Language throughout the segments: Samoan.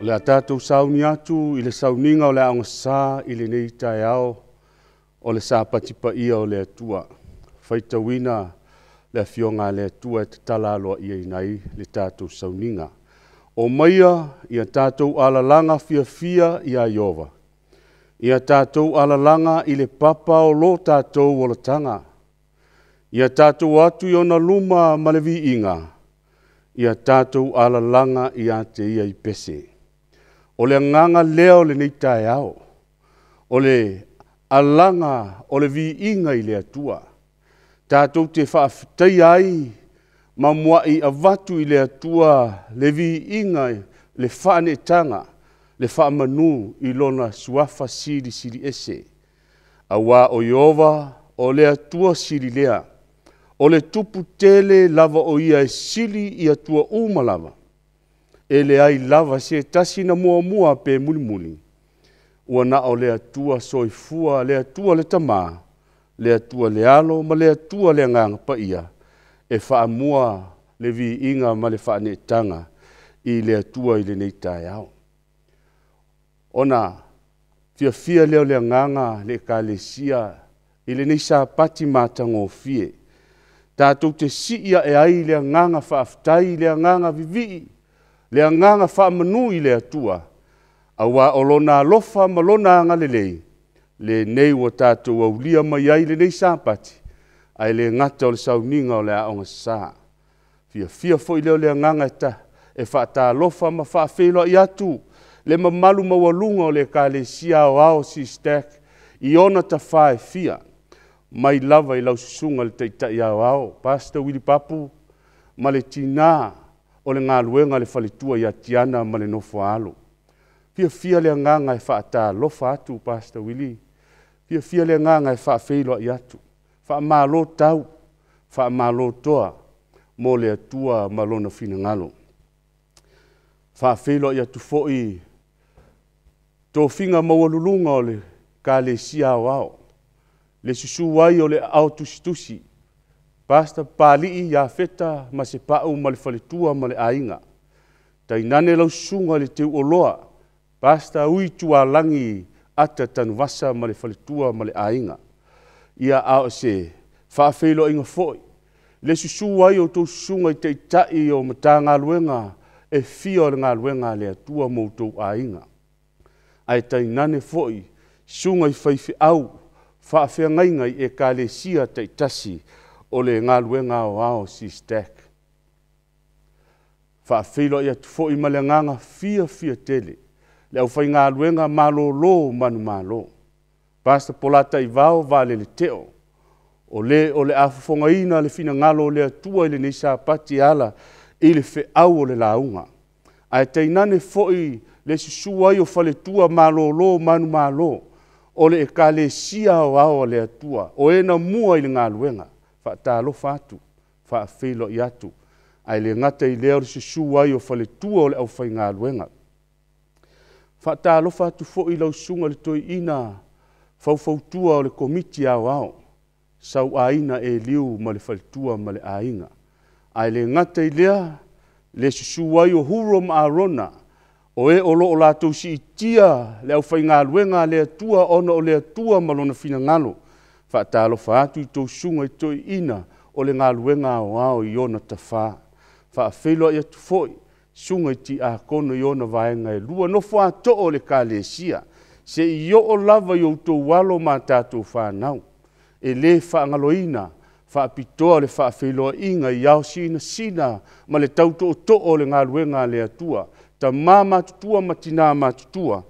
O le a tatou sauni atu i le sauniga o le Aoga Sa i lenei taeao o le Sapati Paia o le Atua, faitauina le Afioga a le Atua e tatala aloaiaina ai le tatou sauniga. Omaia ia tatou alalaga fiafia iā Ieova, ia tatou alalaga i le papa o lo tatou olataga. Ia tatou o atu i ona luma ma le viiga, ia tatou alalaga ia te ia i pese. O le agaga lea o lenei taeao, o le alaga o le viiga i le Atua. Tatou te faafetaia ai ma muai avatu i le Atua le viiga, le faaneetaga, le faamanu i Lona Suafa Silisili Ese. Aua o Ieova o le Atua sili lea, o le Tupu tele lava o Ia e sili i Atua uma lava. E leai lava se tasi na muamua pe mulimuli, ua na o le Atua soifua, le Atua le Tama, le Atua le Alo ma le Atua le Agaga Paia, e faamua le viiga ma le faaneetaga i le Atua i lenei taeao. Ona fiafia lea o le agaga le Ekalesia i lenei Sapati matagofie, tatou te sii ae ai le agaga faafetai, le agaga vivii, le agaga faamanu i le Atua, aua o Lona alofa ma Lona agalelei lenei ua tatou aulia mai ai lenei Sapati, ae le gata o le sauniga o le Aoga Sa. Fiafia foi lea o le agaga e faatalofa ma faafeiloai atu le mamalu maualuga o le Ekalesia Aoao SYSTAC i ona tafa e fia, mai lava i lau Susuga i le Taitai Aoao, Pastor Willie Papu, ma le tina o le galuega a le faletua ia Tiana ma le nofo a alo. Fiafia le agaga e faatalofa atu Pastor Willie, fiafia le agaga e faafeiloai atu. Faamalo tau, faamalo toa mo le Atua ma Lona finagalo. Faafeiloai atu foi tofiga maualuluga o le Ekalesia Aoao, le susu ai o le Aao Tusitusi, Pastor Papalii Iafeta Masepau ma le faletua ma le aiga, tainane lau susuga i le Teuoloa, Pastor Ui Tualagi Ata Tanuvasa ma le faletua ma le aiga. Ia, a o se faafeiloaiga foi, le susu ai o outou susuga i taitai o Matagaluega e fia o le galuega a le Atua ma outou aiga, ae tainane foi susuga i faifeau faafeagaiga i Ekalesia taitasi o le galuega aoao SYSTAC. Faafeiloai atu foi ma le agaga fiafia tele le aufaigaluega malolo manumalo, Pastor Polataivao Vaalele Teo, o le o le a fofogaina le finagalo o le Atua i lenei Sapati e ala i le feau o le lauga. Ae tainane foi le susu ai o faletua malolo manumalo o le Ekalesia Aoao a le Atua, o e na mua i le galuega. Faatalofa atu, faafeiloai atu, ae le gata i lea o le susu ai o faletua o le aufaigaluega. Faatalofa atu foi i lau susuga i le Toeaina faufautua o le Komiti Aoao, Sauaina Eliu ma le faletua ma le aiga. Ae le gata i lea, le susu ai o Huro ma Arona, o e o lo o latou siitia le aufaigaluega a le Atua ona o le Atua ma Lona finagalo. Faatalofa atu i tou susuga i toeaiina o le galuega aoao i ona tafa. Faafeiloai atu foi susuga i tiakono i ona vaega e lua, nofo a too o le Ekalesia, seia oo lava i outou alo ma a tatou fanau. E le faagaloina faapitoa le faafeiloaiga i ao sinasina ma le tau tootoo o le galuega a le Atua, tama matutua ma tina matutua,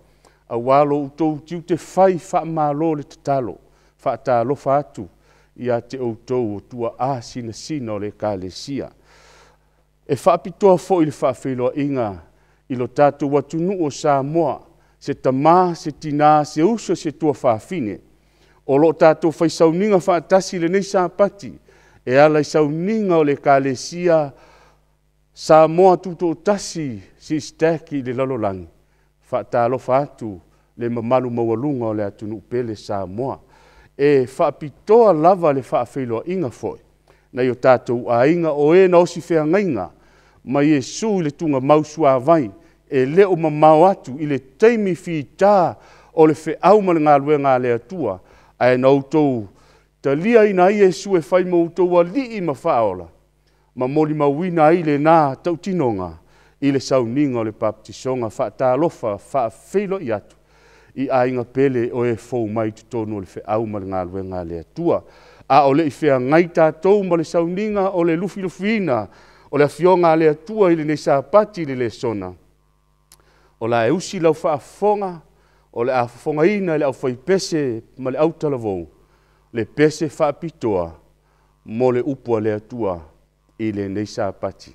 aua lo outou tiute fai, faamalo le tatalo. Faatalofa atu ia te outou o tuaa sinasina o le Ekalesia. E faapitoa foi le faafeiloaiga i lo tatou atunuu o Samoa, se tama, se tina, se uso, se tuafafine, o lo o tatou fai sauniga faatasi i lenei Sapati e ala i sauniga o le Ekalesia Samoa Tutoatasi SYSTAC i le lalolagi. Faatalofa atu le mamalu maualuga o le atunuu pele Samoa. E faapitoa lava le faafeiloaiga foi nai o tatou aiga o e na osi feagaiga ma Iesu i le tuugamau suavai e le o mamao atu i le taimi fita o le feau ma le galuega a le Atua, ae na outou taliaina ai Iesu e fai ma outou alii ma faaola, ma molimauina ai lena tautinoga i le sauniga o le papatisoga. Faatalofa faafeiloai atu i aiga pele o e fou mai i totonu o le feau ma le galuega a le Atua. A o le i feagai tatou ma le sauniga o le lufilufiina o le Afioga a le Atua i lenei Sapati i le lesona, o le a e usi lau faafofoga, o le a fofogaina e le aufaipese ma le autalavou, le pese faapitoa mo le upu a le Atua i lenei Sapati.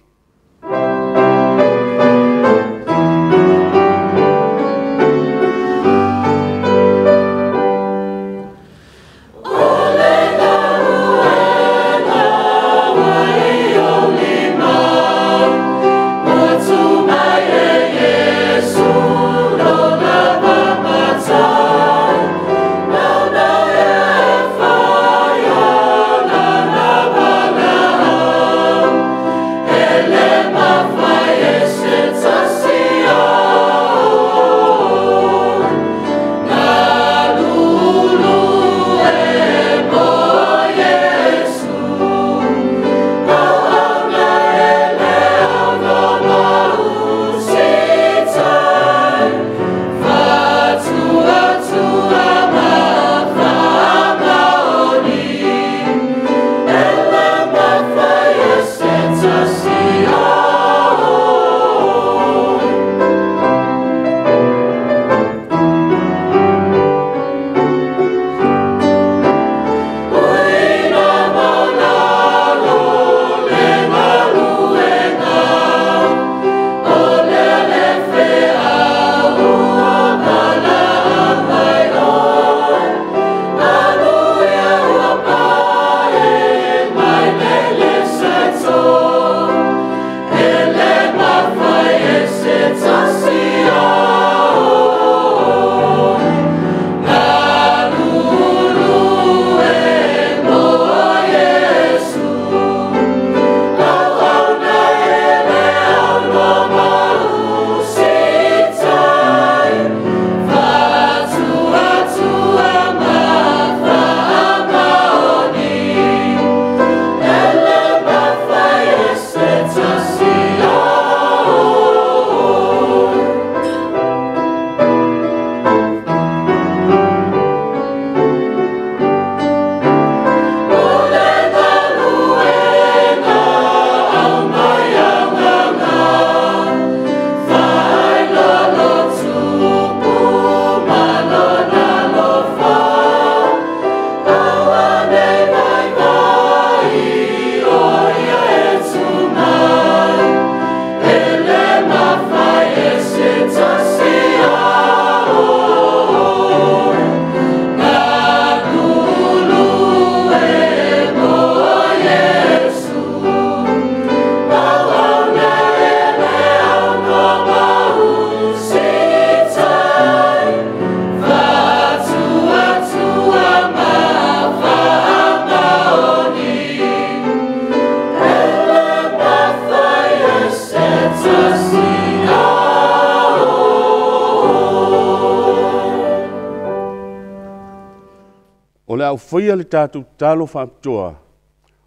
O le a ou faia le tatou tatalo faapitoa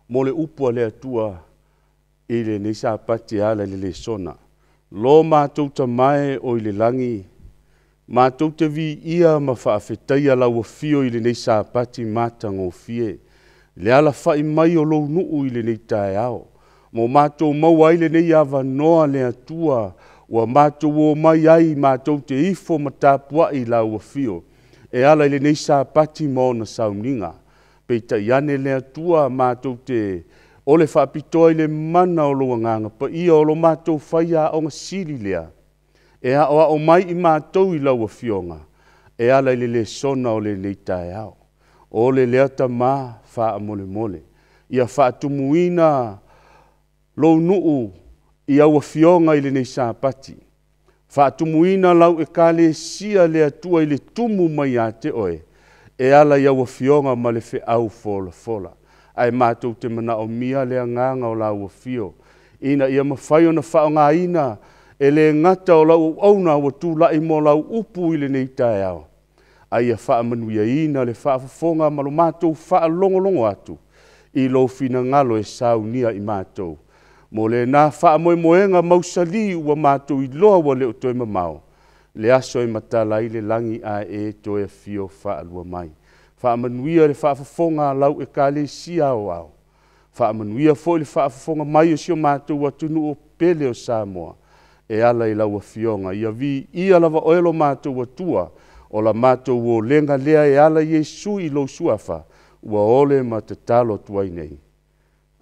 mo le upu a le Atua i lenei Sapati e ala i le lesona. Lo matou Tama e o i le lagi, matou te viia ma faafetaia lau afio i lenei Sapati matagofie, le alafai mai o lou nuu i lenei taeao. Mo matou maua ai lenei avanoa le Atua, ua matou omai ai matou te ifo ma tapuai i lau afio, e ala i lenei Sapati ma ona sauniga. Peitai ane le Atua, matou te ole faapitoa i le mana o lou Agaga Paia o lo matou faiaoga sili lea, e aoao mai i matou i lau Afioga, e ala i le lesona o lenei taeao. O le lea Tama faamolemole, ia faatumuina lou nuu i au afioga i lenei Sapati, faatumuina lau Ekalesia le Atua i le tumu mai ia te oe, e ala i au afioga ma le feau folafola. Ae matou te manaomia le agaga o lau afio, ina ia mafai ona faaaogaina E le gata o lau auauna ua tulai mo lau upu i lenei taeao, a ia faamanuiaina le faafofoga ma lo matou faalogologo atu i lou finagalo e saunia i matou. Mo lena faamoemoega mausali ua matou iloa ua le o toe mamao le aso e matala ai le lagi ae e toe afio faalua mai. Faamanuia le faafofoga a lau Ekalesia Aoao, faamanuia foi le faafofoga mai o si o matou atunuu pele o Samoa e ala i lau Afioga. Ia viia lava oe lo matou Atua, o la matou olega lea e ala i Iesu i lou Suafa, ua ole ma tatalo atu ai nei.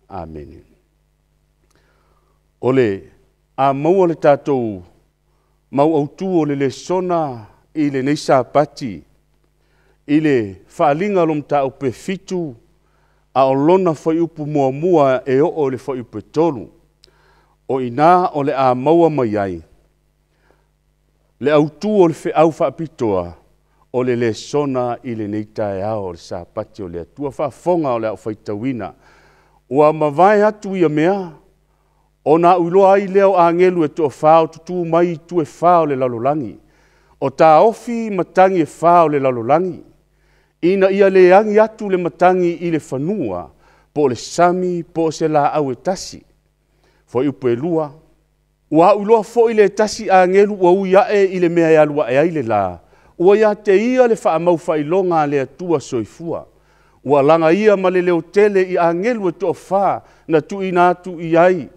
Amene. O le a maua le tatou mau autu o le lesona i lenei Sapati i le faaaliga o le mataupu e 7, a o lona fuaiupu 1 e oo i le fuaiupu e 3. O i ina o le a maua mai ai le autu o le feau faapitoa o le lesona i lenei taeao o le Sapati o le Atua. Faafofoga o le a ou faitauina. Ua mavae atu ia mea, ona auiloa ai lea o agelu e toafa o tutu mai i itu e fa o le lalolagi, o taofi matagi e fa o le lalolagi, ina ia le agi atu le matagi i le fanua, po o le sami po o se laau e tasi. Fuaiupu e 2, ua auiloa foi le tasi agelu ua ui ae i le mea e alu ae ai le la, ua ia te ia le faamaufailoga a le Atua soifua. Ua laga ia ma le leotele i agelu e toafa na tuuina atu i ai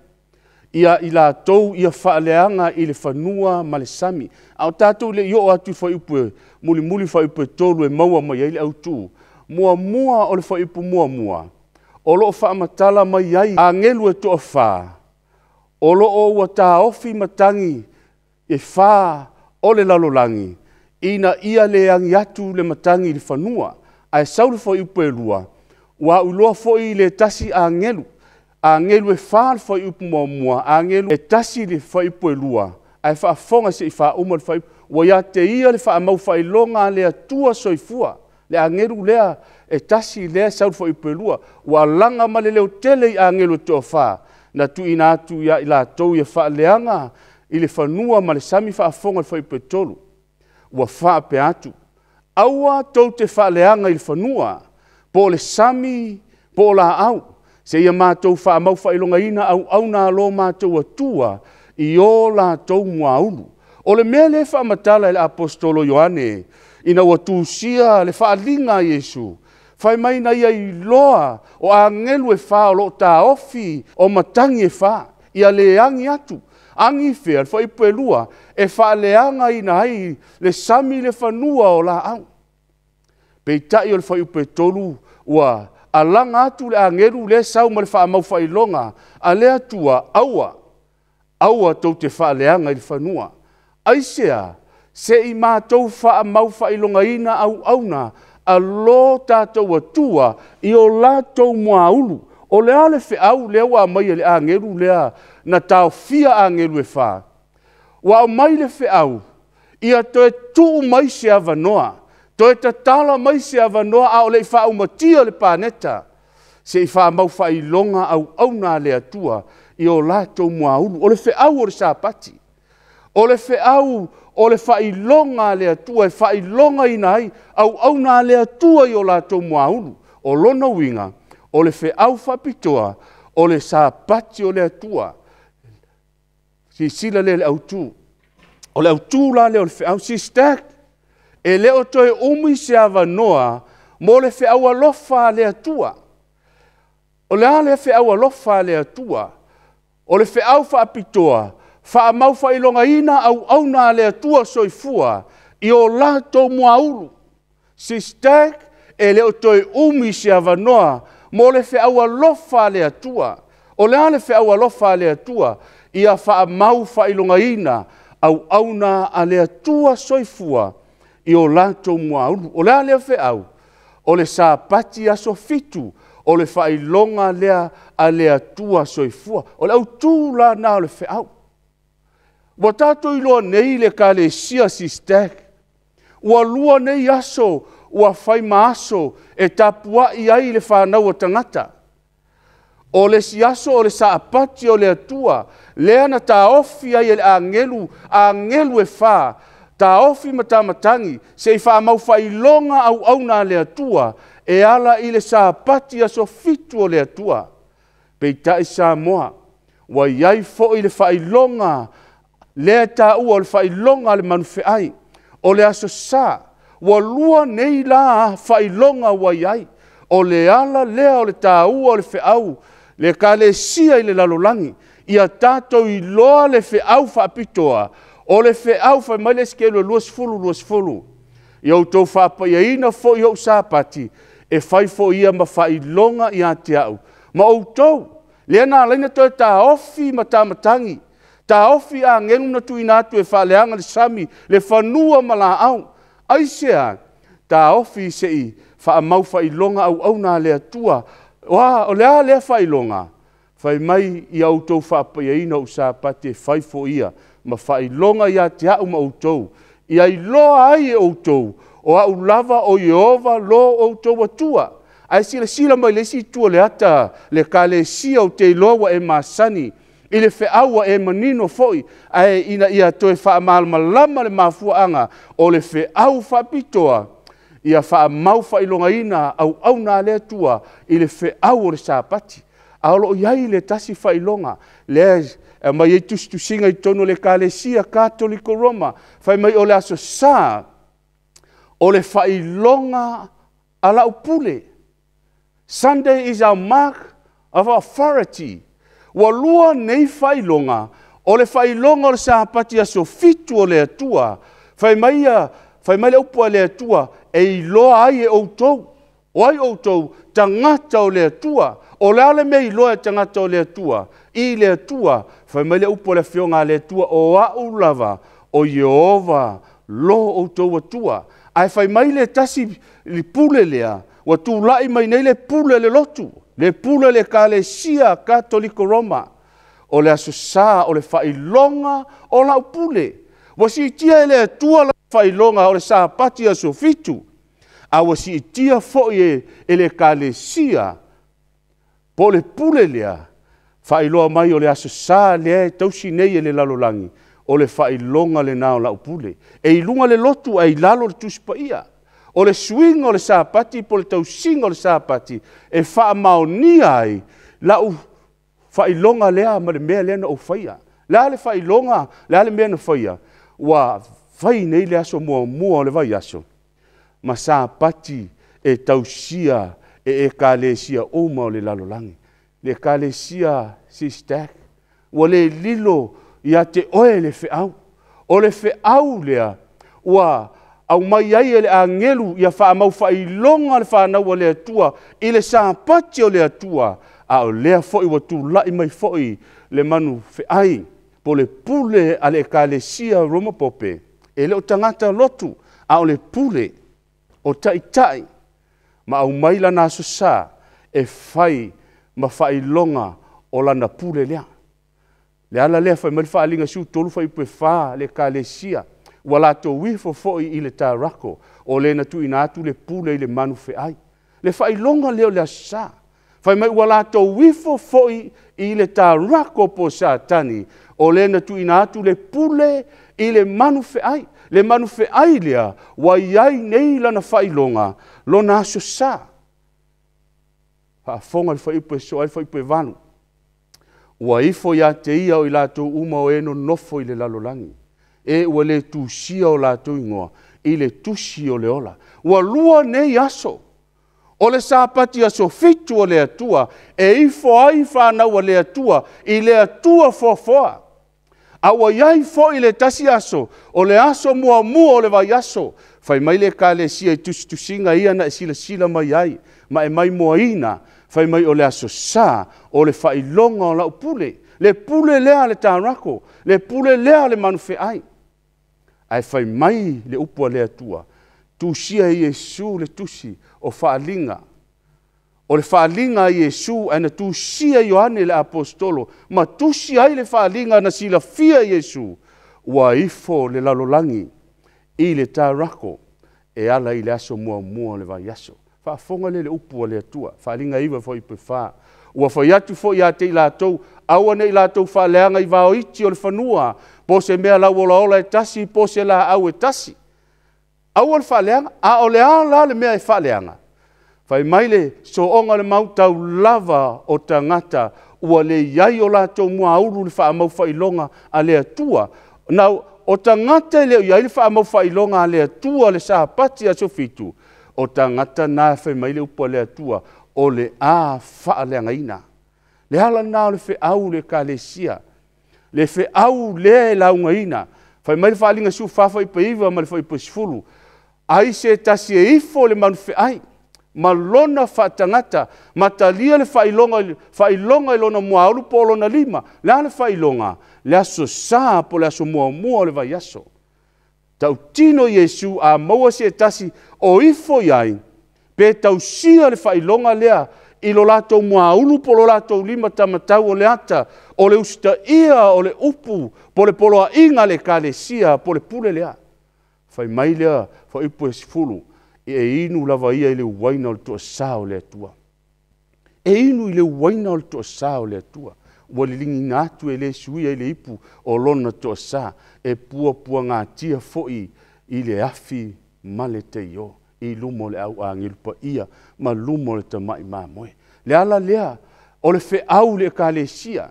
ia i latou ia faaleaga i le fanua ma le sami. A o tatou le i oo atu i fuaiupu e mulimuli fuaiupu e 3 e maua mai ai le autu. Muamua o le fuaiupu muamua, o lo o faamatala mai ai agelu e toafa, o lo o ua taofi matagi e fa o le lalolagi, ina ia le agi atu le matagi i le fanua. Ae sau le fuaiupu e 2, ua auiloa foi i le tasi agelu, agelu e fa le fuaiupu muamua, agelu e tasi le fuaiupu e 2, ae faafofoga se i faauma le fuaiupu. Ua ia te ia le faamaufaailoga a le Atua soifua, le agelu lea e tasi lea e sau i le fuaiupu e 2, ua laga ma le leotele i agelu e toafa, na tuuina atu ia i latou ia faaleaga i le fanua ma le sami. Faafofoga i le fuaiupu e 3, ua faapea atu, aua tou te faaleaga i le fanua, po o le sami, po o laau, seia matou faamaufaailogaina auauna a lo matou Atua i o latou muaulu. O le mea lea e faamatala e le aposetolo Ioane ina ua tusia le faaaliga a Iesu, fai mai na ia iloa o agelu e fa o lo o taofi o matagi e fa, ia le agi atu. Agi fea? Le fuaiupu e 2, e faaleagaina ai le sami le fanua o laau. Peitai o le fuaiupu e 3, ua alaga atu le agelu lea sau ma le faamaufaailoga a le Atua, aua, aua tou te faaleaga i le fanua. Aisea? Se i matou faamaufaailogaina auauna a lo tatou Atua i o latou muaulu. O le a le feau lea ua aumai e le agelu lea na taofia agelu e fa? Ua aumai le feau, ia toe tuu mai se avanoa, toe tatala mai se avanoa a o le i faaumatia le paneta, se i faamaufaailoga auauna a le Atua i o latou muaulu. O le feau o le Sapati, o le feau o le faailoga a le Atua e faailogaina ai auauna a le Atua i o latou muaulu. O lona uiga, o le feau faapitoa, o le Sapati o le Atua. Silasila lea i le autu. O le autu la lea o le feau, sister, e le o toe umi se avanoa mo le feau alofa a le Atua. O le a le feau alofa a le Atua? O le feau faapitoa, faamaufaailogaina auauna a le Atua soifua i o latou muaulu. Sister, e le o toe umi se avanoa mo le feau alofa a le Atua. O le a le feau alofa a le Atua? Ia faamaufaailogaina auauna a le Atua soifua i o latou muaulu. O le a lea feau? O le Sapati aso 7, o le faailoga lea a le Atua soifua. O le autu la na o le feau. Ua tatou iloa nei le Ekalesia sister, ua 2 nei aso ua fai ma aso e tapuai ai le fanau a tagata. O le isi aso o le Sapati o le Atua, lea na taofi ai e le agelu, agelu e fa, taofi matamatagi, se i faamau faailoga auauna a le Atua, e ala i le Sapati aso 7 o le Atua. Peitai Samoa, ua i ai foi le faailoga lea e taua o le faailoga a le manufeai, o le Aso Sa. Ua lua nei la faailoga ua i ai. O le ala lea o le taua o le feau le Ekalesia i le lalolagi, ia tatou iloa le feau faapitoa, o le feau fai mai le Esekielu 20:20, ia outou faapaiaina foi ou Sapati, e fai foi ia ma faailoga ia te au ma outou. Lea na ala ai ona toe taofi matamatagi, taofi agelu na tuuina atu e faaleaga le sami, le fanua ma laau. Aisea? Taofi se i faamau faailoga auauna a le Atua. O le a lea faailoga? Fai mai ia outou faapaiaina ou Sapati e fai foi ia ma faailoga ia te au ma outou, ia iloa ai e outou, o au lava o Ieova lo outou Atua. Ae silasila mai le isi itu o le ata le Ekalesia, ou te iloa ua e masani i le feau ua e manino foi, ae ina ia toe faamalamalama le mafuaaga o le feau faapitoa, ia faamau faailogaina auauna a le Atua i le feau o le Sapati. A o lo o i ai le tasi faailoga lea e aumai ai tusitusiga i totonu o le Ekalesia Katoliko Roma, fai mai o le Aso Sa, o le faailoga a lau pule. Sunday is our mark of authority. Ua lua nei faailoga, o le faailoga o le Sapati aso 7 o le Atua, fai mai le upu a le Atua, e iloa ai e outou. O ai outou? Tagata o le Atua. O le a le mea e iloa e tagata o le Atua? I le Atua. Fai mai le upu a le Afioga a le Atua, o au lava o Ieova lo outou Atua. Ae fai mai le tasi pule lea, ua tulai mai nei le pule le lotu, le pule le Ekalesia Katoliko Roma. O le Aso Sa o le faailoga o lau pule. Ua siitia e le Atua la faailoga o le Sapati aso 7, a ua siitia foi e le Ekalesia po o le pule lea, faailoa mai o le Aso Sa lea e tausi nei e le lalolagi, o le faailoga lena o lau pule. E i luga le lotu ae i lalo le Tusi Paia. O le suiga o le Sapati po o le tausiga o le Sapati e faamaonia ai lau faailoga lea ma le mea lea na ou faia. O le a le faailoga, o le a le mea na faia? Ua fai nei le aso muamua o le vaiaso ma Sapati e tausia e Ekalesia uma o le lalolagi. Le Ekalesia SISTAC, ua le lilo ia te oe le feau. O le feau lea ua aumai ai e le agelu ia faamau faailoga le fanau a le Atua i le Sapati o le Atua, a o lea foi ua tulai mai foi le manu feai po le pule a le Ekalesia Roma Pope. E le o tagata lotu, a o le pule o taitai ma aumai lana Aso Sa e fai ma faailoga o lana pule lea. Le ala lea fai mai le Faaaliga 13 fuaiupu 4 le Ekalesia, ua latou ifo foi i le tarako, o le na tuuina atu le pule i le manu feai. Le faailoga lea o le Aso Sa. Fai mai ua latou ifo foi i le tarako po Satani, o le na tuuina atu le pule i le manu feai. Le manu feai lea ua i ai nei lana faailoga, lona Aso Sa. Faafofoga le fuaiupu e sosoo ai le fuaiupu e 8. Ua ifo ia te ia o i latou uma o e nonofo i le lalolagi, e ua le tusia o latou igoa i le tusi o le ola. Ua lua nei aso, o le Sapati aso 7 o le Atua, e ifo ai fanau a le Atua i le Atua foafoa. A ua i ai foi le tasi aso, o le aso muamua o le vaiaso. Fai mai le Ekalesia i tusitusiga ia na e silasila mai ai, ma e maimoaina, fai mai o le Aso Sa, o le faailoga o lau pule. Le pule lea a le tarako, le pule lea a le manufeai. Ae fai mai le upu a le Atua, tusia e Iesu le tusi o faaaliga. O le faaaliga a Iesu ae na tusia Ioane le Aposetolo, ma tusi ai le faaaliga na silafia Iesu, ua ifo le lalolagi i le tarako e ala i le aso muamua o le vaiaso. Faafofoga lea i le upu a le Atua, Faaaliga 9 fuaiupu 4. Ua fai atu foi ia te i latou, aua ne i latou faaleaga i vaoiti o le fanua, po o se mea lauolaola e tasi, po o se laau e tasi. Aua le faaleaga. A o le a la le mea e faaleaga? Fai mai le sooga o le mau taulava o tagata ua le i ai o latou muaulu i le faamaufailoga a le Atua. Na o tagata e le o i ai le faamaufailoga a le Atua le Sapati aso fitu, o tagata na fai mai le upu a le Atua, o le a faaleagaina. Le ala lena o le feau i le Ekalesia, le feau lea e laugaina. Fai mai le Faaaliga 14 fuaiupu e 9 ma le fuaiupu e 10, ai se tasi e ifo i le malufeai ma lona faatagata ma talia le faailoga i lona muaulu po o lona lima. O le a le faailoga? Le aso Sa po o le aso muamua o le vaiaso. Tautino Iesu, a maua se tasi o ifo i ai, pe tausia le faailoga lea i lo latou muaulu po o lo latou limataumatau o le ata o le usitaia o le upu po o le poloaiga a le Ekalesia po o le pule lea. Fai mai lea fuaiupu e 10, e inu lava ia i le uaina o le toasa o le Atua. E inu i le uaina o le toasa o le Atua. Ua liligiina atu e le suia i le ipu o lona toasa, e puapuagatia foi i le afi ma le teio i luma o le au agelu paia ma luma o le tamai mamoe. Le ala lea o le feau i le Ekalesia,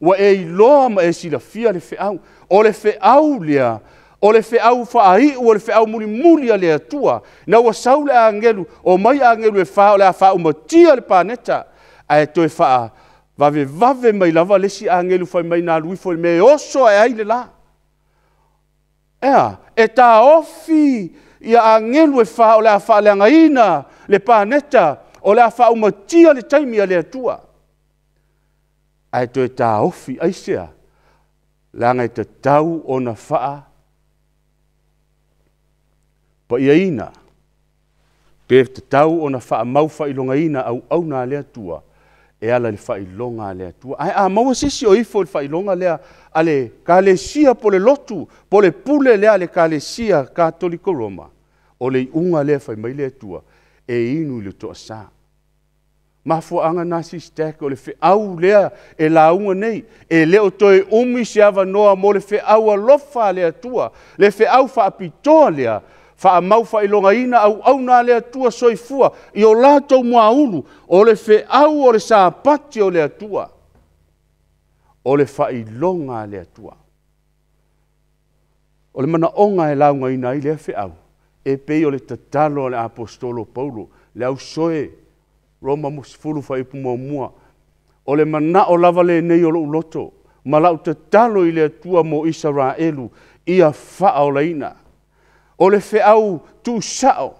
ua e iloa ma e silafia le feau. O le feau lea, o le feau faaiu, o le feau mulimuli a le Atua. Ina ua sau le agelu, omai agelu e fa o le a faaumatia le paneta, ae toe faavavevave mai lava le isi agelu fai mai na alu ifo i le mea e oso ae ai le la. E a? E taofi ia agelu e fa o le a faaleagaina le paneta, o le a faaumatia le taimi a le Atua. Ae toe taofi aisea? Leaga e tatau ona faapaiaina, pe tatau ona faamaufailogaina auauna a le Atua e ala i le faailoga a le Atua. Ae a maua se isi o ifo i le faailoga lea a le Ekalesia po o le lotu po o le pule lea a le Ekalesia Katoliko Roma, o le iuga lea fai mai le Atua, e inu i le toasa. Mafuaaga na sister o le feau lea e lauga nei, e le o toe umi se avanoa mo le feau alofa a le Atua, le feau faapitoa lea, faamaufailogaina auauna a le Atua soifua i o latou muaulu, o le feau o le Sapati o le Atua, o le faailoga a le Atua. O le manaoga e laugaina ai lea feau, e pei o le tatalo a le Aposetolo Paulo, le ausoe, Roma 10 fuaiupu 1, o le manao lava lenei o lou loto, ma lau tatalo i le Atua mo Isaraelu, ia faaolaina. O le feau tuusao,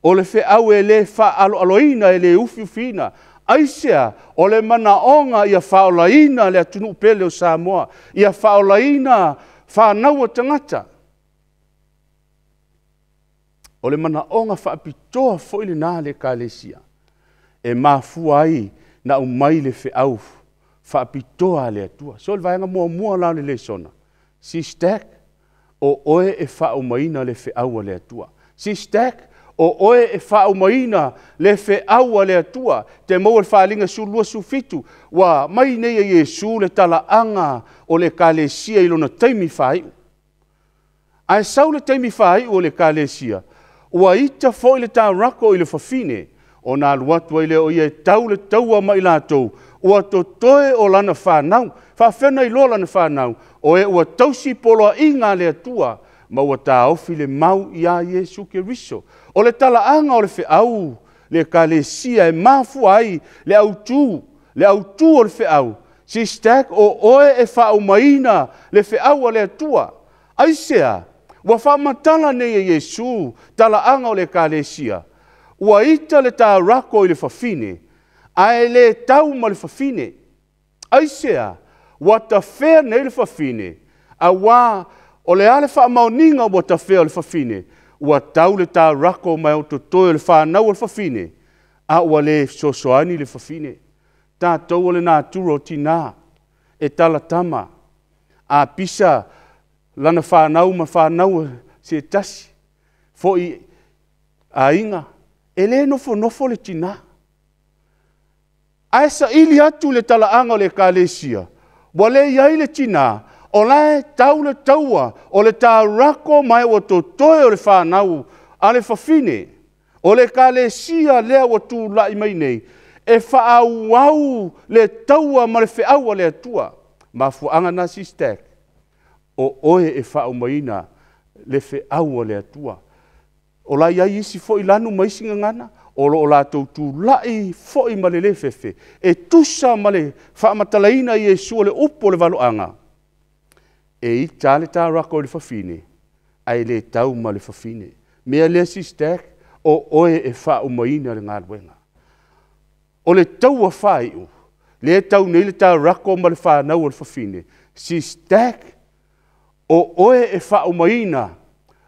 o le feau e le faaaloaloina, e le ufiufiina. Aisea? O le manaoga ia faaolaina le atunuu pele o Samoa, ia faaolaina fanau a tagata. O le manaoga faapitoa foi lena a le Ekalesia, e mafua ai na aumai le feau faapitoa a le Atua. So, o le vaega muamua la o le lesona, sister, o oe e faaumaina le feau a le Atua. Sister, o oe e faaumaina le feau a le Atua. Te maua le Faaaliga 12, 17, ua mai nei e Iesu le talaaga o le Ekalesia i lona taimi faaiu. Ae sau le taimi faaiu o le Ekalesia, ua ita foi le taurako i le fafine, ona alu atu ai lea o ia e tau le taua ma i latou, ua totoe o lana fanau. Faafefea ona iloa lana fanau? O e ua tausi poloaiga a le Atua, ma ua taofi le mau ia Iesu Keriso. O le talaaga o le feau le Ekalesia e mafua ai le autu o le feau. Sister, o oe e faaumaina le feau a le Atua. Aisea? Ua faamatala nei e Iesu talaaga o le Ekalesia. Ua ita le taurako i le fafine, ae le tau ma le fafine. Aisea? Ua tafea nei le fafine, auā o le a le faamaoniga ua tafea o le fafine? Ua tau le taurako mai o totoe o le fanau o le fafine, a ua le fesoasoani le fafine. Tatou o le natura o tinā, e talatama, a pisa lana fanau ma fanau se tasi, foi aiga, e le nofonofo le tinā. Ae saili atu le talaaga o le ekalesia, ua le i ai le tinā, o la e tau le taua o le taurako ma e ua totoe o le fanau a le fafine. O le ekalesia lea ua tulai mai nei, e faaauau le taua ma le feau a le Atua. Mafuaaga na sister, o oe e faaumaina le feau a le Atua. O la e i ai isi foi lanu ma isi gagana, o lo o latou tulai foi ma le le fefe, e tusa ma le faamatalaina e Iesu o le upu o le valoaga, e ita lava le taurako i le fafine, ae le tau ma le fafine. Mea lea sister, o oe e faaumaina le galuega. O le taua faaiu, lea e tau nei le taurako ma le fanau a le fafine, sister, o oe e faaumaina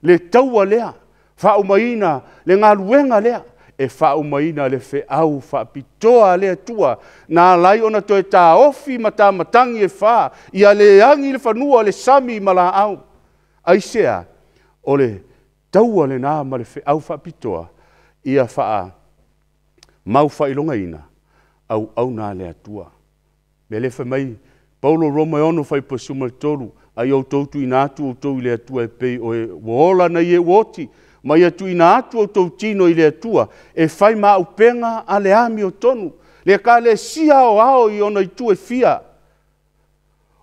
le taua lea, faaumaina le galuega lea, e faaumaina le feau faapitoa a le Atua na ala ai ona toe taofi matamatagi e fa, ia le agi le fanua, le sami ma laau. Aisea? O le taua lena ma le feau faapitoa ia faamaufaailogaina auauna a le Atua. O le mea lea fai mai Paulo Roma e 6 fuaiupu e 13, a ia outou tuuina atu outou i le Atua e pei o e ua ola nai e ua oti, ma ia tuuina atu outou tino i le Atua e fai ma auupega a le amiotonu. Le ekalesia aoao i ona itu e fia,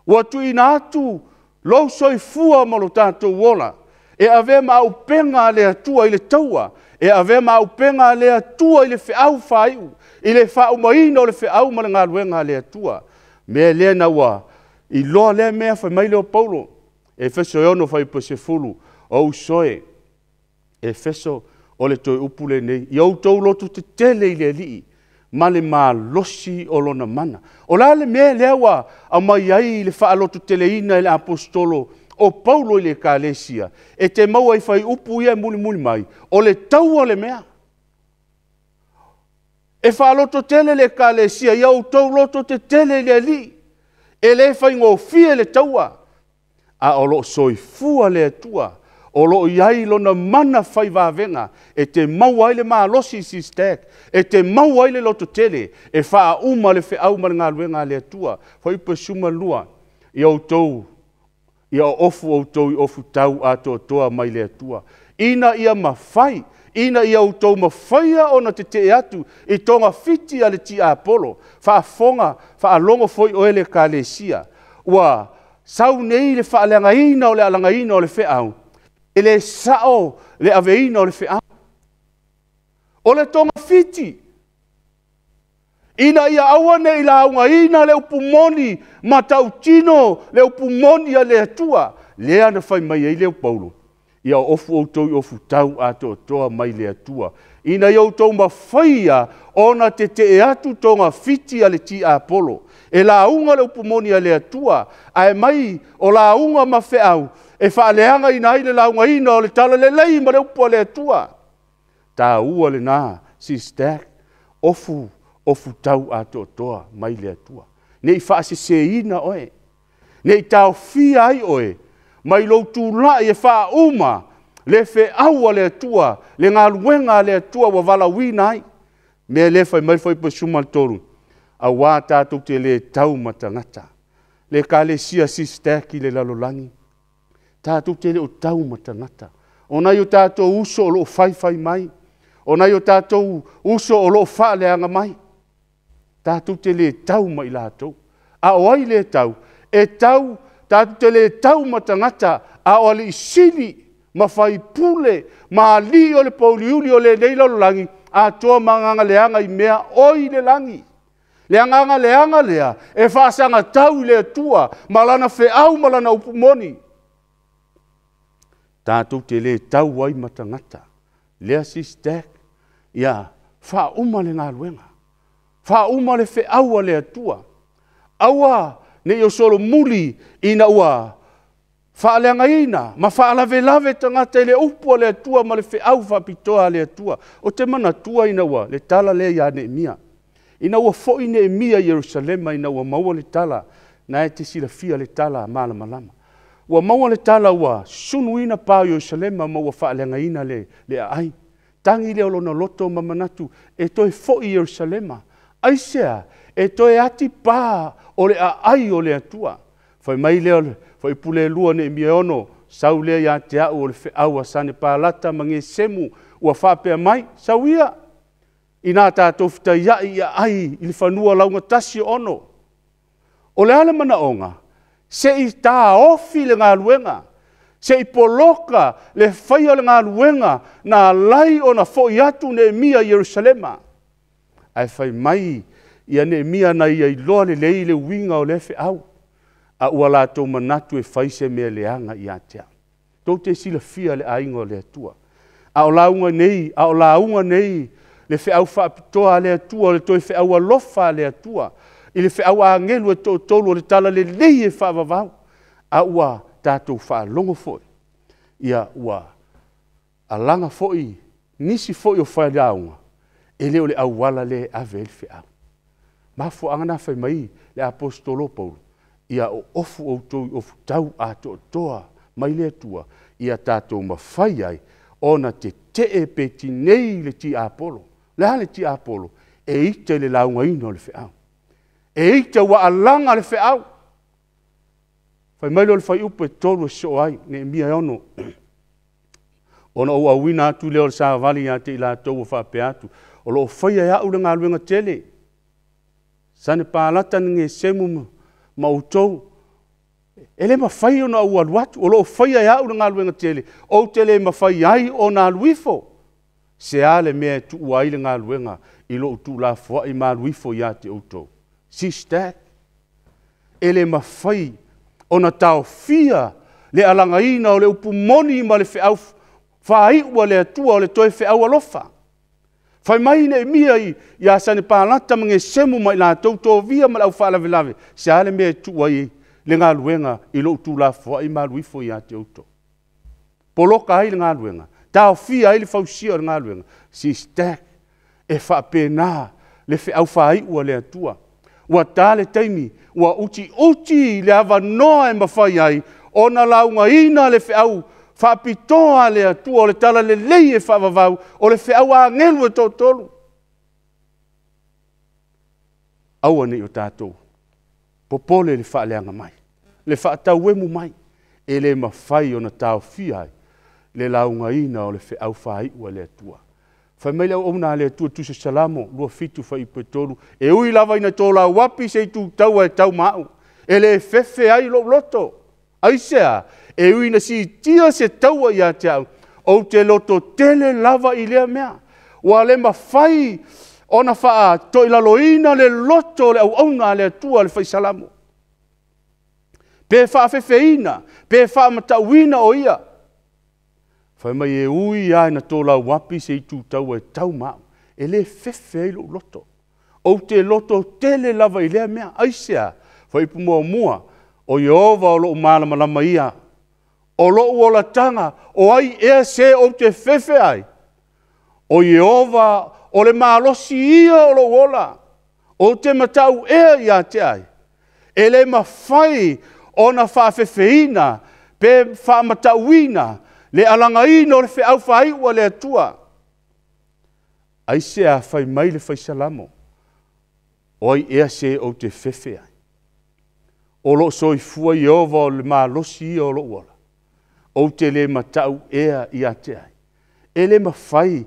ua tuuina atu lou soifua ma lo tatou ola e avea ma auupega a le Atua i le taua, e avea ma auupega a le Atua i le feau faaiu, i le faaumaina o le feau ma le galuega a le Atua. Mea lea ina ua iloa lea mea, fai mai lea o Paulo, Efeso e 6 fuaiupu e 10, o uso e, Efeso, o le toe upu lenei, ia outou lototetele i le Alii ma le malosi o lona mana. O le a le mea lea ua aumai ai le faalototeleina e le aposetolo o Paulo i le ekalesia? E te maua i fuaiupu ia e mulimuli mai, o le taua le mea. E faalototele le ekalesia, ia outou lototetele i le Alii. E le faigofie le taua, a o lo o soifua le Atua, o lo o i ai lona mana fai vavega e te maua ai le malosi sister, e te maua ai le lototele e faauma le feau ma le galuega a le Atua. Fuaiupu 12, ia outou, ia ofu outou i ofutau atoatoa mai le Atua, ina ia mafai, ina ia outou mafaia ona tetee atu i togafiti a le tiapolo. Faafofoga, faalogo foi oe le ekalesia, ua sau nei le faaleagaina o le alagaina o le feau, e le sao le aveina o le feau. O le togafiti, ina ia aua ne i laugaina le upu moni ma tautino le upu moni a le Atua, lea na fai mai ai lea o Paulo, ia ofu outou i ofutau atoatoa mai le Atua, ina ia outou mafaia ona tetee atu togafiti a le tiapolo. E lauga le upu moni a le Atua, ae mai o lauga ma feau e faaleagaina ai le laugaina o le talalelei ma le upu a le Atua. Taua lena, sister, ofu, ofutau atoatoa mai le Atua. Ne i faaseseina oe, ne i taofia ai oe mai lou tulai e faauma le feau a le Atua, le galuega a le Atua ua valaauina ai. Mea lea fai mai le fuaiupu 13, aua tatou te le tau ma tagata. Le ekalesia sister i le lalolagi, tatou te le o tau ma tagata. O nai o tatou uso o lo o faifai mai, o nai o tatou uso o lo o faaleaga mai, tatou te le tau ma i latou. A o ai le tau? E tau, tatou te le tau ma tagata, a o alii sili ma faipule ma alii o le pouliuli o lenei lalolagi, atoa ma agaga leaga i mea oi le lagi. Le agaga leaga lea e faasagatau i le Atua ma lana feau ma lana upu moni. Tatou te le tau ai ma tagata. Lea sister, ia faauma le galuega. Faauma le feau a le Atua. Aua ne i o solomuli ina ua faaleagaina ma faalavelave tagata i le upu a le Atua ma le feau faapitoa a le Atua. Ou te manatua ina ua le tala lea ia Neemia. Ina ua foi Neemia i Yerusalema ina ua maua le tala, na e te silafia le tala malamalama. Ua maua le tala ua sunuina pa o Yerusalema ma ua faaleagaina le aai. Tagi lea o lona loto ma manatu e toe foi i Yerusalema. Aisea? E toe atipā o le aai o le Atua. Fai mai lea o le Fuaiupu 2 Neemia 6, sau lea ia te au o le feau a Sanepalata ma Gesemu ua faapea mai, sau ia, ina tatou fetaiai i aai i le fanua laugatasi o Ono. O le a le manaoga? Se i taofi le galuega, se i poloka le faia o le galuega na ala ai ona foi atu Neemia i Yerusalema. Ae fai mai ia Neemia na ia iloa lelei le uiga o lea feau, a ua latou manatu e fai se mea leaga ia te au. Tou te silafia le aiga o le Atua, a o lauga nei, a o lauga nei le feau faapitoa a le Atua, o le toe feau alofa a le Atua i le feau a agelu e toatolu o le talalelei e faavavau, a ua tatou faalogo foi, ia ua alaga foi nisi foi o failauga, e le o le auala lea e ave ai le feau. O le mafuaaga lena fai mai le Aposetolo o Paulo, ia oofu outou i ofutau atoatoa mai le Atua, ia tatou mafai ai ona tetee pe tinei le tiapolo. O le a le tiapolo? E ita i le laugaina o le feau. E ita ua alaga le feau. Fai mai lea o le fuaiupu e 3 e sosoo ai, Neemia 6, ona ou auina atu lea o le savali ia te i latou ua faapea atu, o lo o faia e au le galuega tele. Sanepalata ma Gesemu ma outou, e le mafai ona ou alu atu, o lo o faia e au le galuega tele, ou te le mafai ai ona alu ifo. Se a le mea e tuua ai le galuega i lou tuulafoai ma alu ifo ia te outou? Sister, e le mafai ona taofia le alagaina o le upu moni ma le feau faaiu a le Atua o le toe feau alofa. Fai mai Neemia ia Sanepalata ma Gesemu ma i latou Tovia ma le aufaalavelave, se a le mea e tuu ai le galuega i lou tuulafoai ma alu ifo ia te outou? Poloka ai le galuega, taofia ai le fausia o le galuega. Sister, e faapena le feau faaiu a le Atua. Ua ta le taimi, ua utiuti le avanoa e mafai ai ona laugaina le feau faapitoa a le Atua o le talalelei e faavavau, o le feau a agelu e toatolu. Aua ne i o tatou popole i le faaleaga mai, le faatauemu mai, e le mafai ona taofia ai le laugaina o le feau faaiu a le Atua. Fai mai le auauna a le Atua i le Tusi o Salamo 27 fuaiupu e 3, e ui lava ina tolauapi se itu taua e tau ma au, e le fefe ai lou loto. Aisea? E ui ina siitia se taua ia te au, ou te lototele lava i lea mea. Ua le mafai ona faatoilaloina le loto o le auauna a le Atua le fai Salamo. Pe faafefeina, pe faamatauina o ia. Fai mai e ui lava ina tolauapi se itu taua e tau ma au, e le fefe ai lou loto. Ou te lototele lava i lea mea. Aisea? Fuaiupu 1, o Ieova o lou malamalama ia. O lou olataga, o ai ea se ou te fefe ai? O Ieova o le malosi ia o lou ola. Ou te matau ea ia te ai? E le mafai ona faafefeina pe faamatauina le alagaina o le feau faaiu a le Atua. Aisea fai mai le fai Salamo, o ai ea se ou te fefe ai? O loo soifua Ieova o le malosi ia o lou ola. Ou te le matau ea ia te ai? E le mafai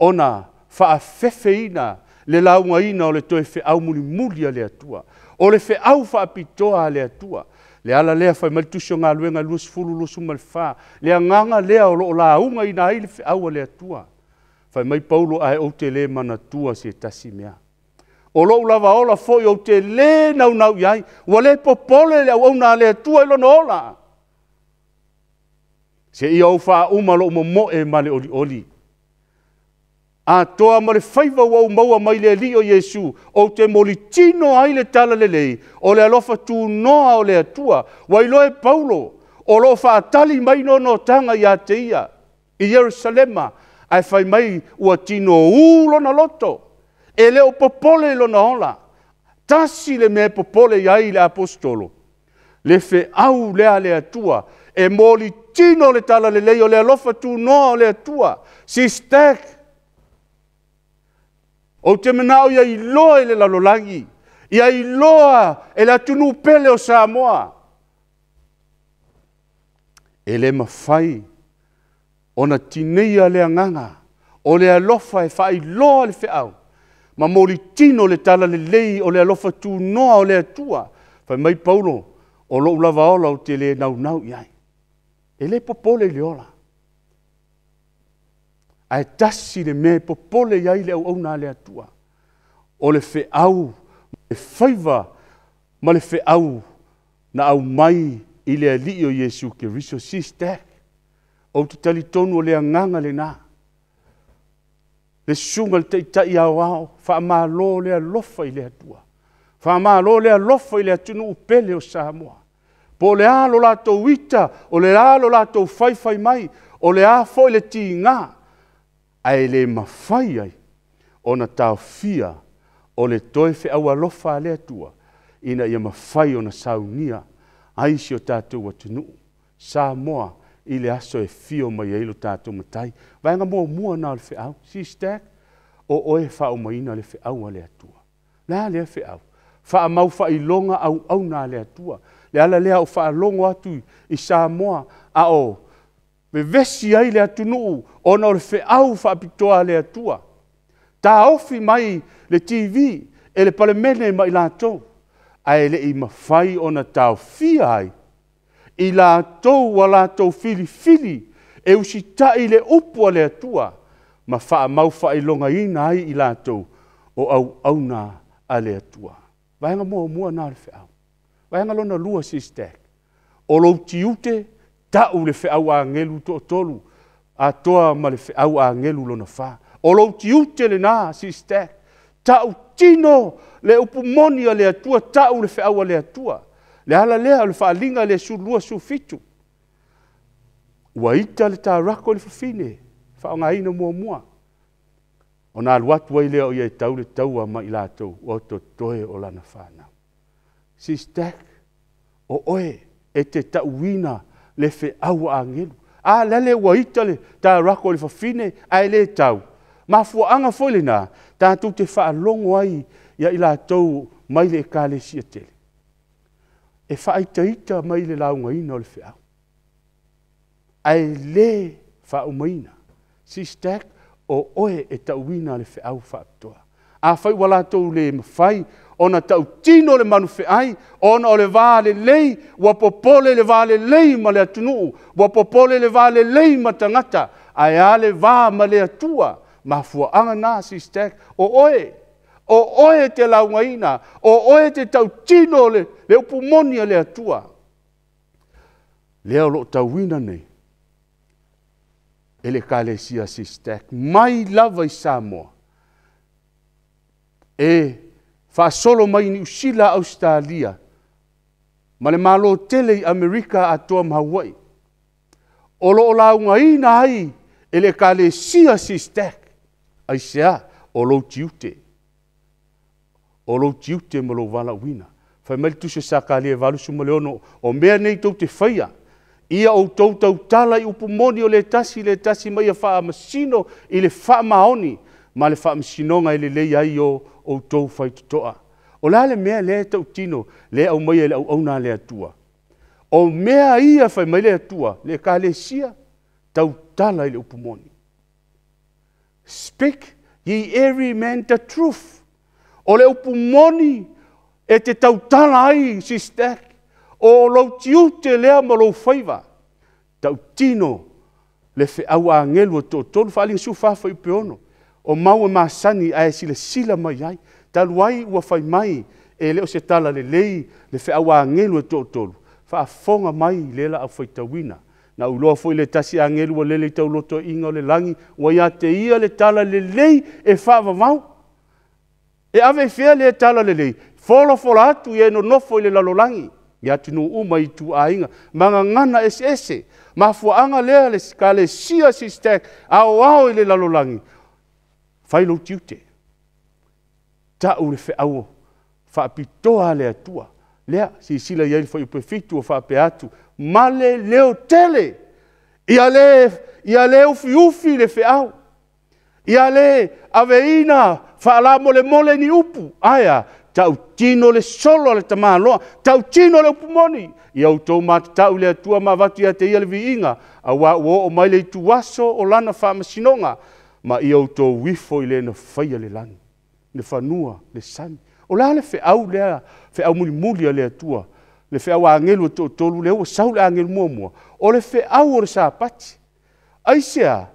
ona faafefeina le laugaina o le toe feau mulimuli a le Atua. O le feau faapitoa a le Atua. Le ala lea fai mai le Tusi o Galuega 20, 24, le agaga lea o lo o laugaina ai le feau a le Atua. Fai mai Paulo, ae ou te le manatua se tasi mea. O lou lava ola foi ou te le naunau i ai. Ua le popole le auauna a le Atua i lona ola. Seia ou faauma lou momoe ma le olioli. Atoa ma le faiva ua ou maua mai le Alii o Iesu, ou te molitino ai le talalelei o le alofa tunoa o le Atua. Ua iloa e Paulo, o lo o faatali mai nonotaga ia te ia i Ierusalema, ae fai mai ua tinou lona loto, e le o popole i lona ola. Tasi le mea e popole i ai le aposetolo, le feau lea a le Atua, e molitino le talalelei o le alofa tunoa o le Atua. Sistek, Ou te manao ia iloa i le lalolagi, ia iloa e le atunuu pele o Samoa. E le mafai ona tineia le agaga o le alofa e faailoa le feau ma molitino le talalelei o le alofa tunoa o le Atua. Fai mai Paulo, o lou lava ola ou te le naunau i ai. E le popole i le ola, ae tasi le mea e popole i ai le auauna a le Atua, o le feau, le faiva ma le feau na aumai i le Alii o Iesu Keriso. Sisitac, ou te talitonu o le agaga lena. Le susuga i le Taitai Aoao, faamalo le alofa i le Atua, faamalo le alofa i le atunuu pele o Samoa. Po o le a lo latou ita, o le a lo latou faifai mai, o le a foi le tiga, ae le mafai ai ona taofia o le toe feau alofa a le Atua ina ia mafai ona saunia ai si o tatou atunuu Samoa i le aso e afio mai ai lo tatou Matai. Vaega muamua lena o le feau, sister, o oe e faaumaina le feau a le Atua. O le a lea feau? Faamau faailoga auauna a le Atua. Le ala lea o faalogo atu i Samoa a o vevesi ai le atunuu ona o le feau faapitoa a le Atua. Taofi mai le TV e le Palemene ma i latou, ae le i mafai ona taofia ai i latou ua latou filifili e usitai i le upu a le Atua ma faamaufaailogaina ai i latou o auauna a le Atua. Vaega muamua lena o le feau. Vaega lona lua, sister, o lou tiute, tau le feau a agelu toatolu, atoa ma le feau a agelu lona fa. O lou tiute lena, sister, tautino le upu moni a le Atua, tau le feau a le Atua. Le ala lea o le faaaliga i le 12, 17. Ua ita le taurako i le fafine, faaaogaina muamua, ona alu atu ai lea o ia e tau le taua ma i latou ua totoe o lana fanau. Sister, o oe e te tauina le feau a agelu. A lele ua ita le taurako i le fafine ae le tau. Mafuaaga foi lena tatou te faalogo ai ia i latou mai le ekalesia tele e faaitaita mai le laugaina o le feau, ae le faaumaina. Sister, o oe e tauina le feau faapitoa. Afai ua latou le mafai ona tautino le manufeai ona o le va lelei, ua popole le va lelei ma le atunuu, ua popole le va lelei ma tagata, ae a le va ma le Atua? Mafuaaga na, sister, o oe, o oe e te laugaina, o oe e te tautino le upu moni a le Atua. Lea o lo o tauina nei e le Ekalesia Sister, mai lava i Samoa, e faasolo mai i Niu Sila, Ausetalia, ma le Malo tele i Amerika atoa ma Hawaii. O lo o laugaina ai e le Ekalesia Sister. Aisea? O lou tiute. O lou tiute ma lou valaauina. Fai mai le tusi a Sakaria 86, o mea nei tou te faia, ia outou tautala i upu moni o le tasi le tasi ma ia faamasino i le faamaoni ma le faamasinoga e lelei ai o outou faitotoa. O le a le mea lea e tautino, lea e aumaia e le auauna a le Atua? O mea ia fai mai le Atua, le ekalesia, tautala i le upu moni. Speak ye every man the truth. O le upu moni e te tautala ai, sister, o lou tiute lea ma lou faiva. Tautino le feau a agelu e toatolu, faaaliga 14 fuaiupu e 6. O mau e masani ae silasila mai ai. Talu ai ua fai mai e le o se tala lelei le feau a agelu e toatolu, faafofoga mai le la au faitauina. Na ou iloa foi le tasi agelu ua lele i taulotoiga o le lagi, ua ia te ia le tala lelei e faavavau. E ave i fea lea tala lelei? Folafola atu ia e nonofo i le lalolagi, i atunuu uma i ituaiga ma gagana eseese. Mafuaaga lea le ekalesia sister aoao i le lalolagi, fai lou tiute. Tau le feau faapitoa a le Atua. Lea, silasila i ai le fuaiupu e 7 ua faapea atu, ma le leo tele, ia le ufiufi le feau, ia le aveina faalamolemole ni upu, ae a, tautino le solo a le tamaloa, tautino le upu moni, ia outou matatau i le Atua ma avatu ia te ia le viiga, auā ua oo mai le ituaso o lana faamasinoga, ma ia outou ifo i le na faia le lagi, le fanua, le sami. O le a le feau lea, feau mulimuli a le Atua, le feau a agelu e toatolu lea ua sau le agelu muamua, o le feau o le Sapati. Aisea?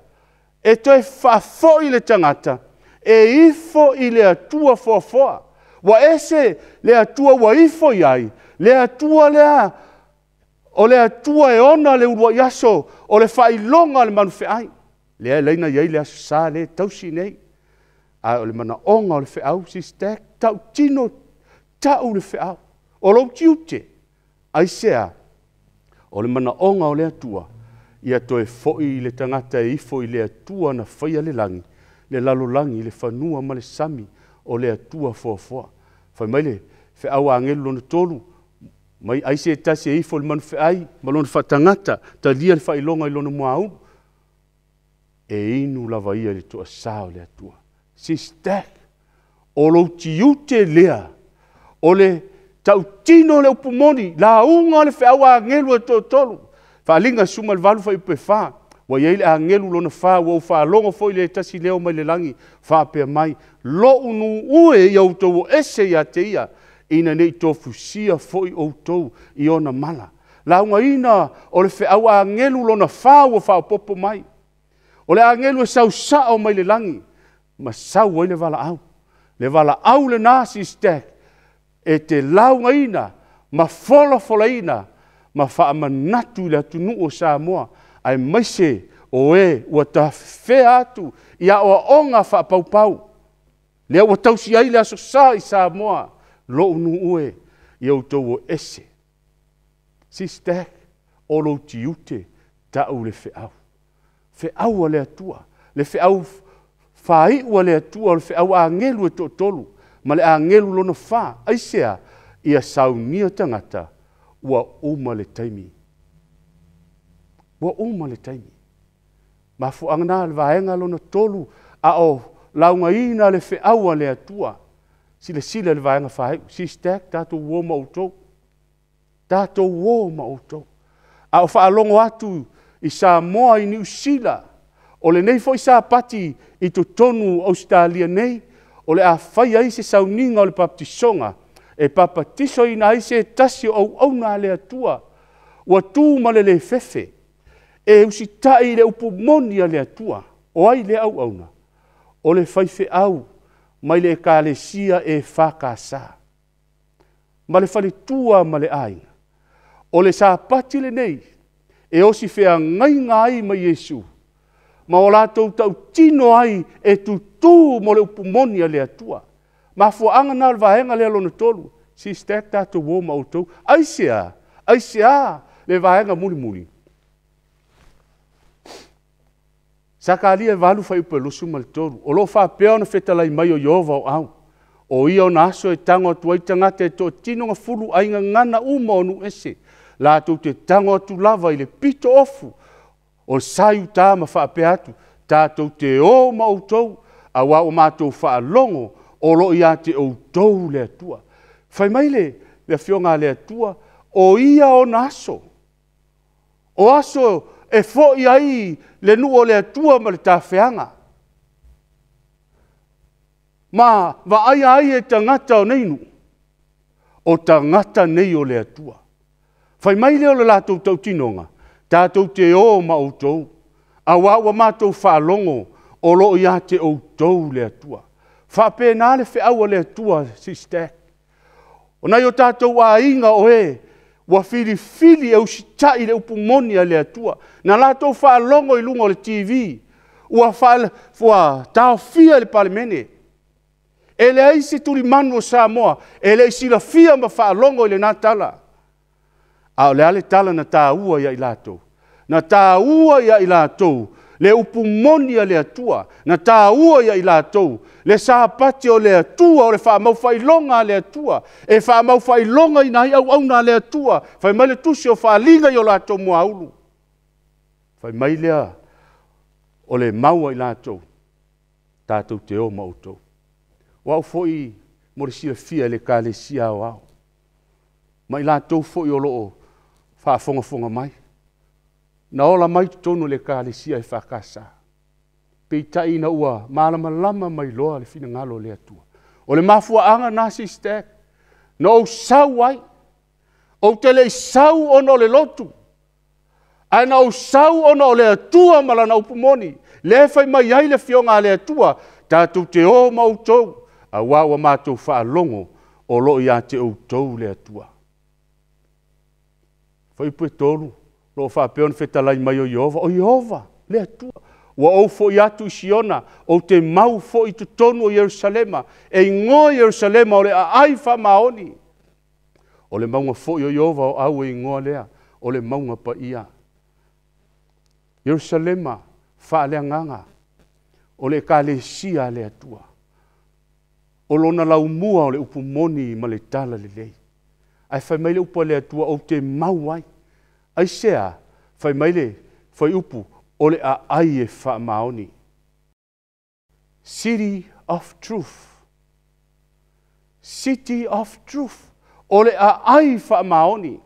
E toe faafoi le tagata e ifo i le Atua foafoa. Ua ese le Atua ua ifo i ai, le Atua lea o le Atua e ona le uluai aso o le faailoga o le manufeai, lea e ala ai ona i ai le Aso Sa lea e tausi nei. A o le manaoga o le feau, sister, tautino, tau le feau. O lou tiute, aisea? O le manaoga o le Atua, ia toe foi le tagata e ifo i le Atua na faia le lagi, le lalolagi, le fanua ma le sami, o le Atua foafoa. Fai mai le feau a agelu lona tolu, mai ai se tasi e ifo i le manufeai ma lona faatagata, talia le faailoga i lona muaulu, e inu lava ia i le toasa o le Atua. Sister, o lou tiute lea, o le tautino le upu moni, lauga le feau a agelu e toatolu, Faaaliga 18 fuaiupu 4, ua i ai le agelu lona fa, ua ou faalogo foi i le tasi leo mai le lagi, faapea mai, lou nuu e, ia outou o ese ia te ia, ina ne i tofusia foi outou i ona mala. Laugaina o le feau agelu lona fa ua faaopoopo mai. O le agelu e sau sao mai le lagi, ma sau ai le valaau. Le valaau lena, sister, e te laugaina ma folafolaina ma faamanatu i le atunuu o Samoa, aemaise o e ua tafefea atu i aoaoga faapaupau, lea ua tausi ai le Aso Sa i Samoa, lou nuu e, ia outou o ese. Sister, o lou tiute, tau le feau. Feau a le Atua, le feau faaiu a le Atua, o le feau a agelu e toatolu, ma le agelu lona fa. Aisea? Ia saunia tagata, ua uma le taimi. Ua uma le taimi. Mafuaaga na le vaega lona tolu, a o laugaina le feau a le Atua. Silasila i le vaega faaiu. Sister, tatou uo ma outou. Tatou uo ma outou. A o faalogo atu i Samoa, i Niu Sila, o lenei foi Sapati i totonu o Ausetalia nei, o le a fai ai se sauniga o le papatisoga, e papatisoina ai se tasi o auauna a le Atua, ua tu ma le le fefe, e usitai i le upu moni a le Atua. O ai lea auauna? O le faifeau mai le Ekalesia EFKS, ma le faletua ma le aiga. O le Sapati lenei, e osi feagaiga ai ma Iesu, ma o latou tautino ai e tutu mo le upu moni a le Atua. Mafuaaga na o le vaega lea lona tolu. Sister, tatou o ma outou. Aisea? Aisea le vaega mulimuli? Sakaria 8 fuaiupu 23. O lo o faapea ona fetalai mai o Ieova o au. O ia ona aso e tago atu ai tagata e toatino gafulu ai gagana uma o nuu ese. Latou te tago atu lava i le pito ofu o sa i uta ma faapea atu, tatou te o ma outou, auā ua matou faalogo o lo o ia te outou le Atua. Fai mai le Afioga a le Atua, o ia ona aso, o aso e foi ai le nuu o le Atua ma le tafeaga, ma vaaia ai e tagata o nei nuu, o tagata nei o le Atua. Fai mai lea o le latou tautinoga, tatou te o ma outou, auā ua matou faalogo o lo o ia te outou le Atua. Faapena le feau a le Atua, sister. O nai o tatou aiga o e ua filifili e usitai le upu moni a le Atua, na latou faalogo i luga o le TV, ua taofia e le Palemene. E leai se tulimanu o Samoa e le i silafia ma faalogo i lena tala. A o le a le tala na taua ia i latou? Na taua ia i latou le upu moni a le Atua, na taua ia i latou le Sapati o le Atua, o le faamaufaailoga a le Atua, e faamaufaailogaina ai auauna a le Atua. Fai mai le tusi o Faaaliga i o latou muaulu. Fai mai lea o le mau a i latou, tatou te o ma outou. O au foi mo le silafia e le Ekalesia Aoao, ma i latou foi o lo o faafogafoga mai, na ola mai totonu o le Ekalesia EFKS, peitai ina ua malamalama mai loa le finagalo o le Atua. O le mafuaaga lena Sister na ou sau ai, ou te le i sau ona o le lotu, ae na ou sau ona o le Atua ma Lana upu moni, lea e fai mai ai le Afioga a le Atua, tatou te o ma outou, aua ua matou faalogo o lo o ia te outou le Atua. Fuaiupu 3, o lo o faapea ona fetalai mai o Ieova, o Ieova le Atua. Ua ou foi atu i Siona, ou te mau foi i totonu o Ierusalema, e igoa Ierusalema o le aai faamaoni. O le mauga foi o Ieova o au e igoa lea, o le mauga paia. Ierusalema faaleagaga, o le ekalesia a le Atua. O lona laumua o le upu moni ma le talalelei. Ae fai mai le upu a le Atua, ou te mau ai. Aisea? Fai mai le fuaiupu, o le aai e faamaoni. City of Truth. City of Truth. O le aai faamaoni.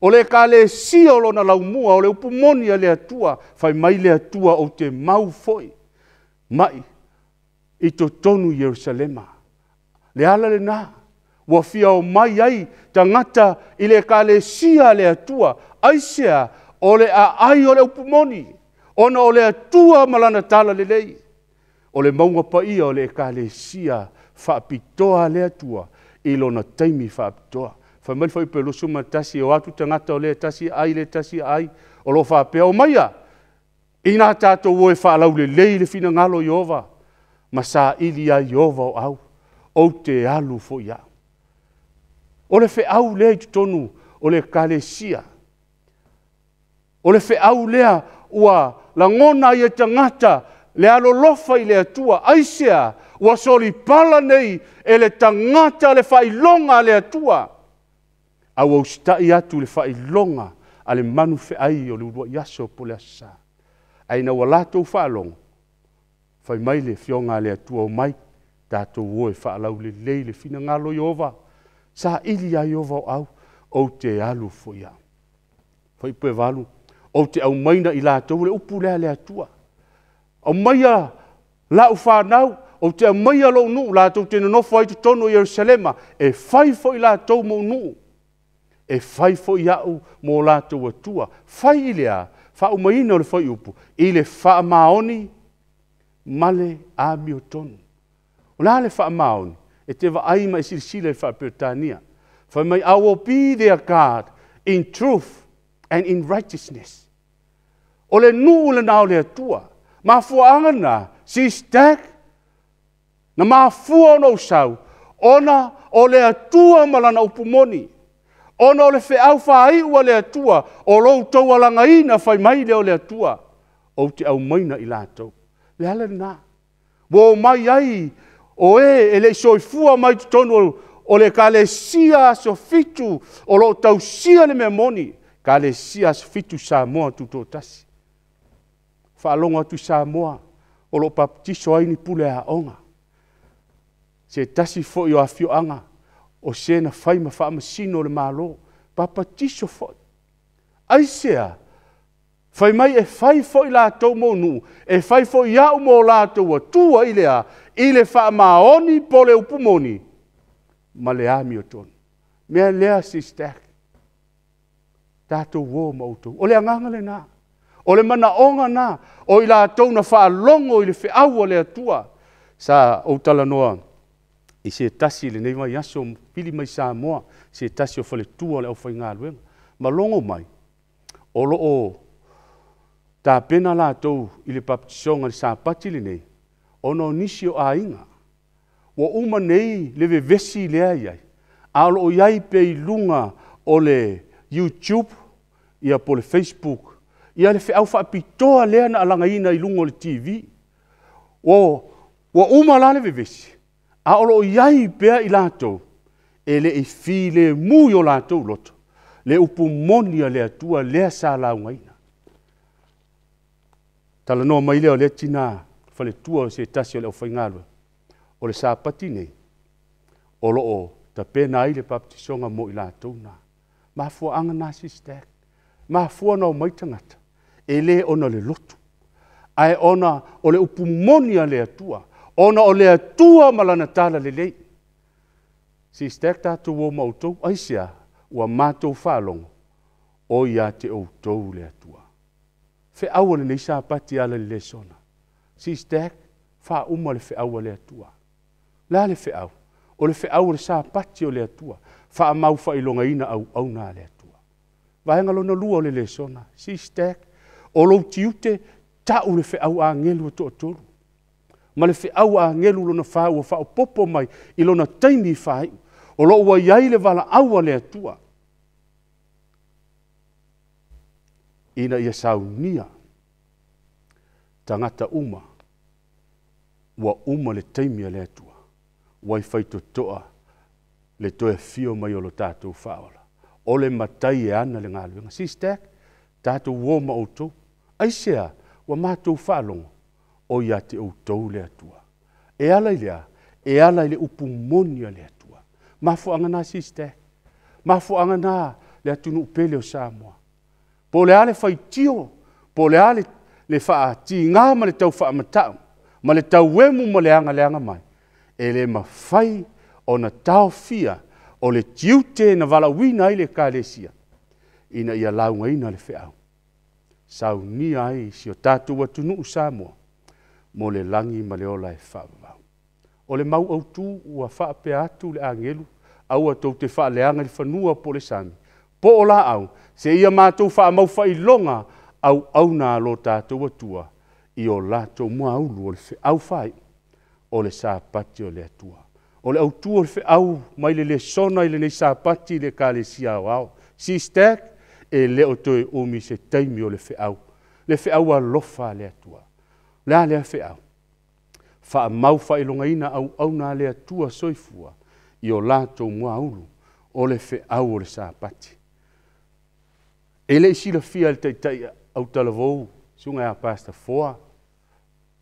O le ekalesia o lona laumua, o le upu moni a le Atua, fai mai le Atua, ou te mau foi mai i totonu Ierusalema. Le ala lena ua fia omai ai tagata i le ekalesia a le Atua. Aisea? O le aai o le upu moni, ona o le Atua ma lana talalelei. O le mauga paia o le ekalesia faapitoa a le Atua i lona taimi faapitoa. Fai mai le fuaiupu 21, e o atu tagata o lea tasi aai, lea tasi aai, o lo o faapea, omaia, ina tatou o e faalaulelei le finagalo o Ieova, ma saili ia Ieova o au, ou te alu foi au. O le feau lea i totonu o le ekalesia. O le feau lea ua lagona ai e tagata le alolofa i le Atua. Aisea? Ua solipala nei e le tagata le faailoga a le Atua, a ua usitai atu i le faailoga a le manu feai o le uluai aso po o le Aso Sa. Ae ina ua latou faalogo, fai mai le Afioga a le Atua, omai tatou o e faalaulelei le finagalo o Ieova, saili ia Ieova o au, ou te alu foi au. Fuaiupu 8, ou te aumaina i latou le upu lea a le Atua. Aumaia lau fanau, ou te aumaia lou nuu, latou te nonofo ai i totonu o Ierusalema, e fai foi latou mou nuu, e fai foi au mo latou Atua. Fai i le a? Faaumaina o le fuaiupu, i le faamaoni ma le amiotonu. O le a le faamaoni? E te vaai ma e silasila i le faa-Peretania. Fai mai, I will be their God in truth and in righteousness. O le nuu lena o le Atua. Mafuaaga lena, sister, na mafua ona ou sau, ona o le Atua ma lana upu moni, ona o le feau faaiu a le Atua, o lo outou alagaina, fai mai lea o le Atua, ou te aumaina i latou. Le ala lena, ua omai ai o e le i soifua mai totonu o le ekalesia Aso Fitu o lo o tausia le mea moni, ekalesia Aso Fitu Samoa Tutoatasi. Faalogo atu i Samoa o lo o papatiso ai ni pule aoga. Se tasi foi o afioaga o se na fai ma faamasino o le Malo, papatiso foi. Aisea? Fai mai e fai foi latou mo nuu, e fai foi au mo latou Atua i le a? I le faamaoni po o le upu moni ma le amiotonu. Mea lea, sister, tatou o ma outou. O le agaga lena. O le manaoga lena. O i latou na faalogo i le feau a le Atua. Sa ou talanoa i se tasi i lenei vaiaso, pili mai Samoa, se tasi o faletua o le aufaigaluega. Ma logo mai, o lo o tapena latou i le baptisoga i le Sapati lenei, ona o nisi o aiga. Ua uma nei le vevesi lea e i ai, a o lo o i ai pea i luga o le YouTube ia po o le Facebook, ia le feau faapitoa lea na alagaina i luga o le TV. Ua uma la le vevesi, a o lo o i ai pea i latou e le i filemu i o latou loto, le upu moni a le Atua lea sa laugaina. Talanoa mai lea o lea tina faletua o se tasi o le aufaigaluega, O le Sapati nei, o lo o tapena ai le papatisoga mo i latou na. Mafuaaga na sister, mafua ona omai tagata, e le ona o le lotu, ae ona o le upu moni a le Atua, ona o le Atua ma Lana talalelei. Sister, tatou o ma outou. Aisea? Ua matou faalogo, o ia te outou le Atua. Feau o lenei Sapati e ala i le lesona. Sister, faauma le feau a le Atua. O le a le feau? O le feau o le Sapati o le Atua. Faamau faailogaina auauna a le Atua. Vaega lona lua o le lesona, sister, o lou tiute, tau le feau a agelu e toatolu. Ma le feau a agelu lona fa ua faaopoopo mai i lona taimi faaiu. O lo o ua i ai le valaau a le Atua ina ia saunia tagata uma ua uma le taimi a le Atua, ua i faitotoa le toe afio mai o lo tatou faaola. O le matai e ana le galuega. Sister, tatou o ma outou. Aisea? Ua matou faalogo, o ia te outou le Atua. E ala i le a? E ala i le upu moni a le Atua. Mafuaaga na sister, mafuaaga na le atunuu pele o Samoa. Po o le a le faitio, po o le a le faatiga ma le tau faamatau, ma le tauemu ma le agaleaga mai, e le mafai ona taofia o le tiute na valaauina ai le Ekalesia, ina ia laugaina le feau, saunia ai si o tatou atunuu Samoa mo le lagi ma le ola e faavavau. O le mau autu ua faapea atu le agelu, aua tou te faaleaga i le fanua po o le sami, po o laau, seia matou faamau faailoga auauna a lo tatou Atua i o latou muaulu o le feau faaiu o le Sapati o le Atua. O le autu o le feau mai le lesona i lenei Sapati i le Ekalesia Aoao. Sister, e le o toe umi se taimi o le feau. Le feau alofa a le Atua. O le a lea feau? Faamau faailogaina auauna a le Atua soifua i o latou muaulu o le feau o le Sapati. E le i silafia e le Taitai autalavou, susuga ia Pastor Foa,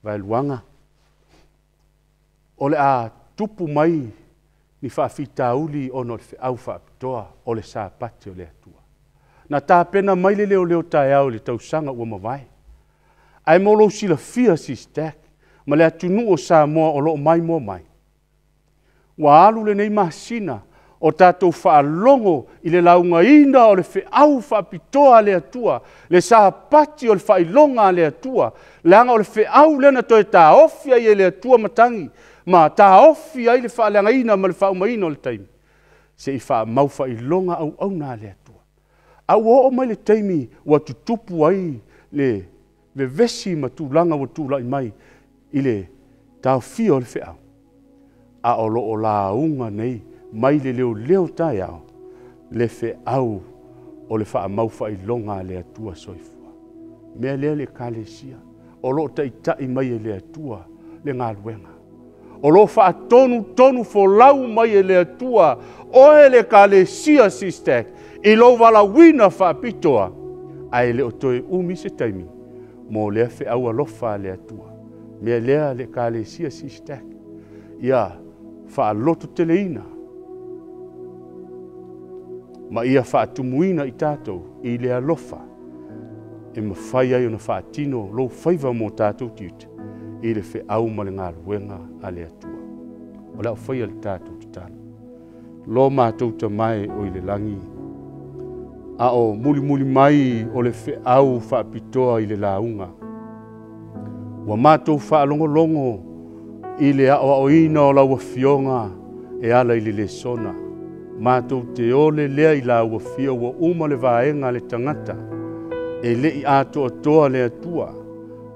Vaeluaga, o le a tupu mai ni faafitauli ona o le feau faapitoa o le Sapati o le Atua. Na tapena mai le leoleo taeao i le tausaga ua mavae. Ae mo lou silafia sister, ma le atunuu o Samoa o lo o maimoa mai, ua alu lenei masina o tatou faalogo i le laugaina o le feau faapitoa a le Atua, le Sapati o le faailoga a le Atua, leaga o le feau lea na toe taofi ai e le Atua matagi, ma taofi ai le faaleagaina ma le faaumaina o le taimi, se i faamau faailoga auauna a le Atua. A ua oo mai le taimi ua tutupu ai le vevesi ma tulaga ua tulai mai i le taofia o le feau, a o lo o lauga nei mai le leoleo taeao, le feau o le faamau faailoga a le Atua soifua. Mea lea le Ekalesia, o lo o taitai mai e le Atua le galuega. O lo o faatonutonu folau mai e le Atua, oe le Ekalesia sister, i lou valaauina faapitoa, ae le o toe umi se taimi mo lea feau alofa a le Atua. Mea lea le Ekalesia sister, ia faalototeleina ma ia faatumuina i tatou i le alofa e mafai ai ona faatino lou faiva mo tatou tiute i le feau ma le galuega a le Atua. O le a faia le tatou tatalo. Lo matou tamae o i le lagi, a o mulimuli mai o le feau faapitoa i le lauga, ua matou faalogologo i le aoaoina o lau afioga e ala i le lesona. Matou te ole lea i lau afio ua uma le vaega a le tagata, e le i atoatoa le Atua,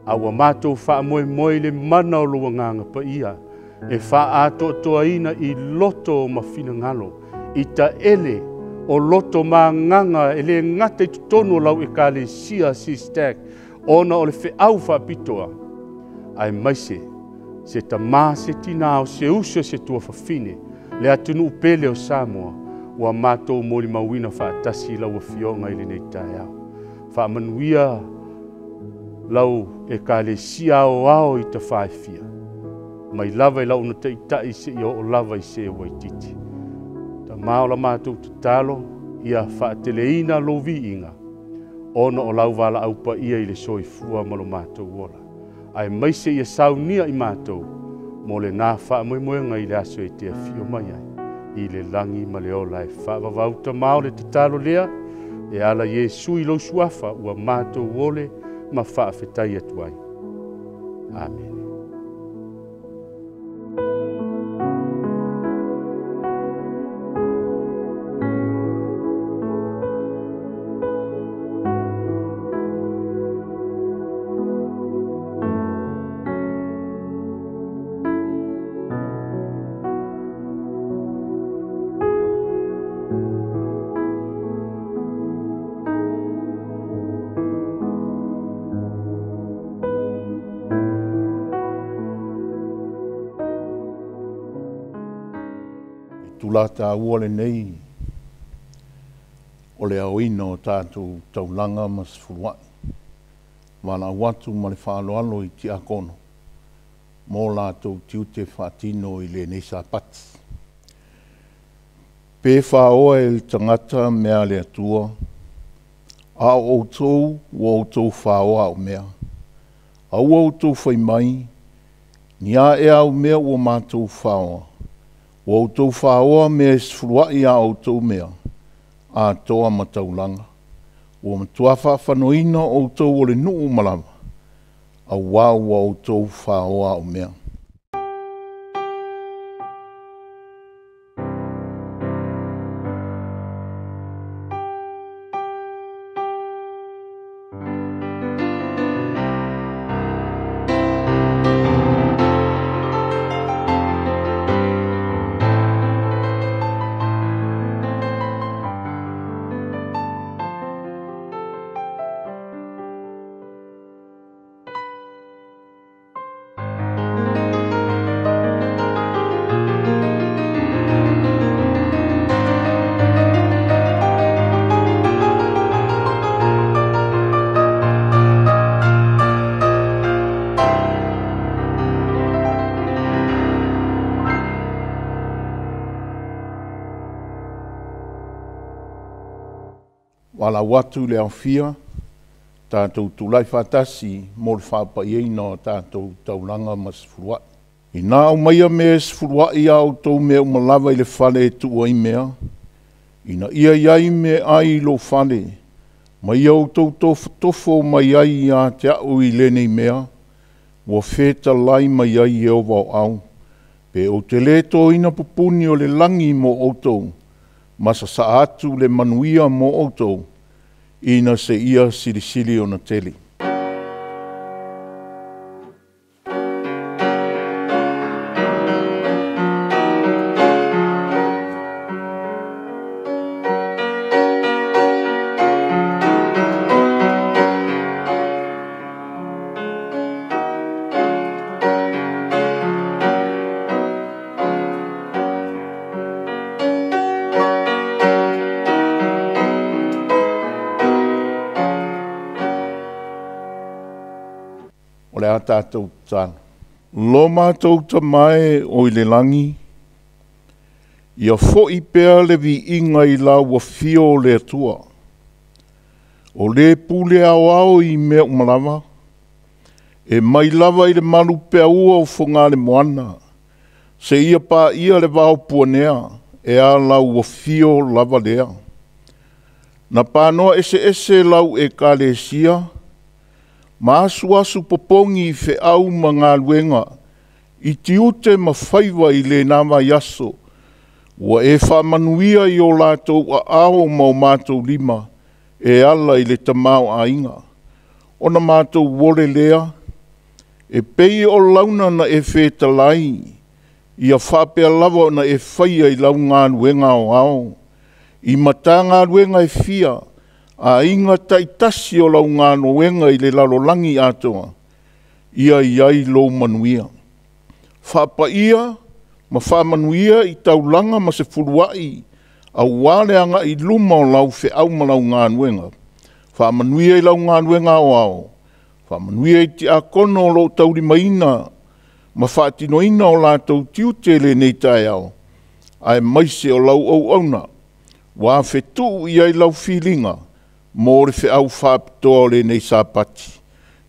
a ua matou faamoemoe i le mana o lou agaga paia, e faaatoatoaina i loto ma finagalo, i taele o loto ma agaga e le gata i totonu o lau Ekalesia sister, ona o le feau faapitoa, aemaise se tamā se tinā o se uso se tuafafine, le atunuu pele o Samoa, ua matou molimauina faatasi lau afioga i lenei taeao. Faamanuia lau Ekalesia aoao i tafaefia. Mai lava i lau na taita'i seia oo lava i se waititi. Tamā o la matou tatalo, ia faateleina lou viiga, ona o lau valaau paia i le soifua ma lo matou ola. Ae maise ia saunia i matou, mo lena faamoemoega i le aso e te afio mai ai, i le lagi ma le ola e faavavau. Tamā o le tatalo lea, e ala Iesu i lou suafa ua matou ole ma faafetai atu ai. Amene. Itula taua lenei o le aoina o tatou taulaga ma sefuluai. Valaau atu ma le faaaloalo i tiakono mo latou tiute faatino i lenei Sapati. Pe faoa e le tagata mea a le Atua, a o outou ua outou faoa au mea. Aua outou fai mai, ni a ea au mea ua matou faoa, ua outou faoa mea e sefuluai a outou mea, atoa ma taulaga. Ua matua faafanoina outou o le nuu uma lava, auā ua outou faoa au mea. Valaau atu i le aofia, tatou tulai faatasi mo le faapaiaina o tatou taulaga ma sefuluai. Ina aumaia mea e sefuluai a outou mea uma lava i le fale e tuu ai mea, ina ia i ai meaai i lou fale, ma ia outou tofotofo mai ai ia te a'u i lenei mea, ua fetalai mai ai Ieova o au, pe ou te lē tōina pupuni o le lagi mo outou, ma sasaa atu le manuia mo outou, ina seia silisili ona tele. O le a tatou tatalo. Lo matou Tama e o i le lagi, ia fo'i pea le viiga i lau afio o le Atua, o le pule aoao i mea uma lava, e mai lava i le malu peaua o Fogale moana, seia paia le vao puanea, e a lau afio lava lea. Na panoa eseese lau Ekalesia, ma asuasu popogi i feau ma galuega, i tiute ma faiva i lena vaiaso, ua e faamanuia i o latou aao ma o matou lima, e ala i le tamaoaiga. Ona matou ole lea, e pei o launa na e fetalai, ia faapea lava ona e faia i lau galuega aoao, i matagaluega e fia, aiga taitasi o lau galuega i le lalolagi atoa, ia i ai lou manuia. Faapaia ma faamanuia i taulaga ma sefuluai, auā le agai i luma o lau feau ma lau galuega. Faamanuia i lau galuega aoao, faamanuia i tiakono o lo o taulimaina Ma faatinoina o latou tiute lenei taeao, aemaise o lau auauna, ua afetuu i ai lau filiga mo le feau faapitoa o lenei Sapati.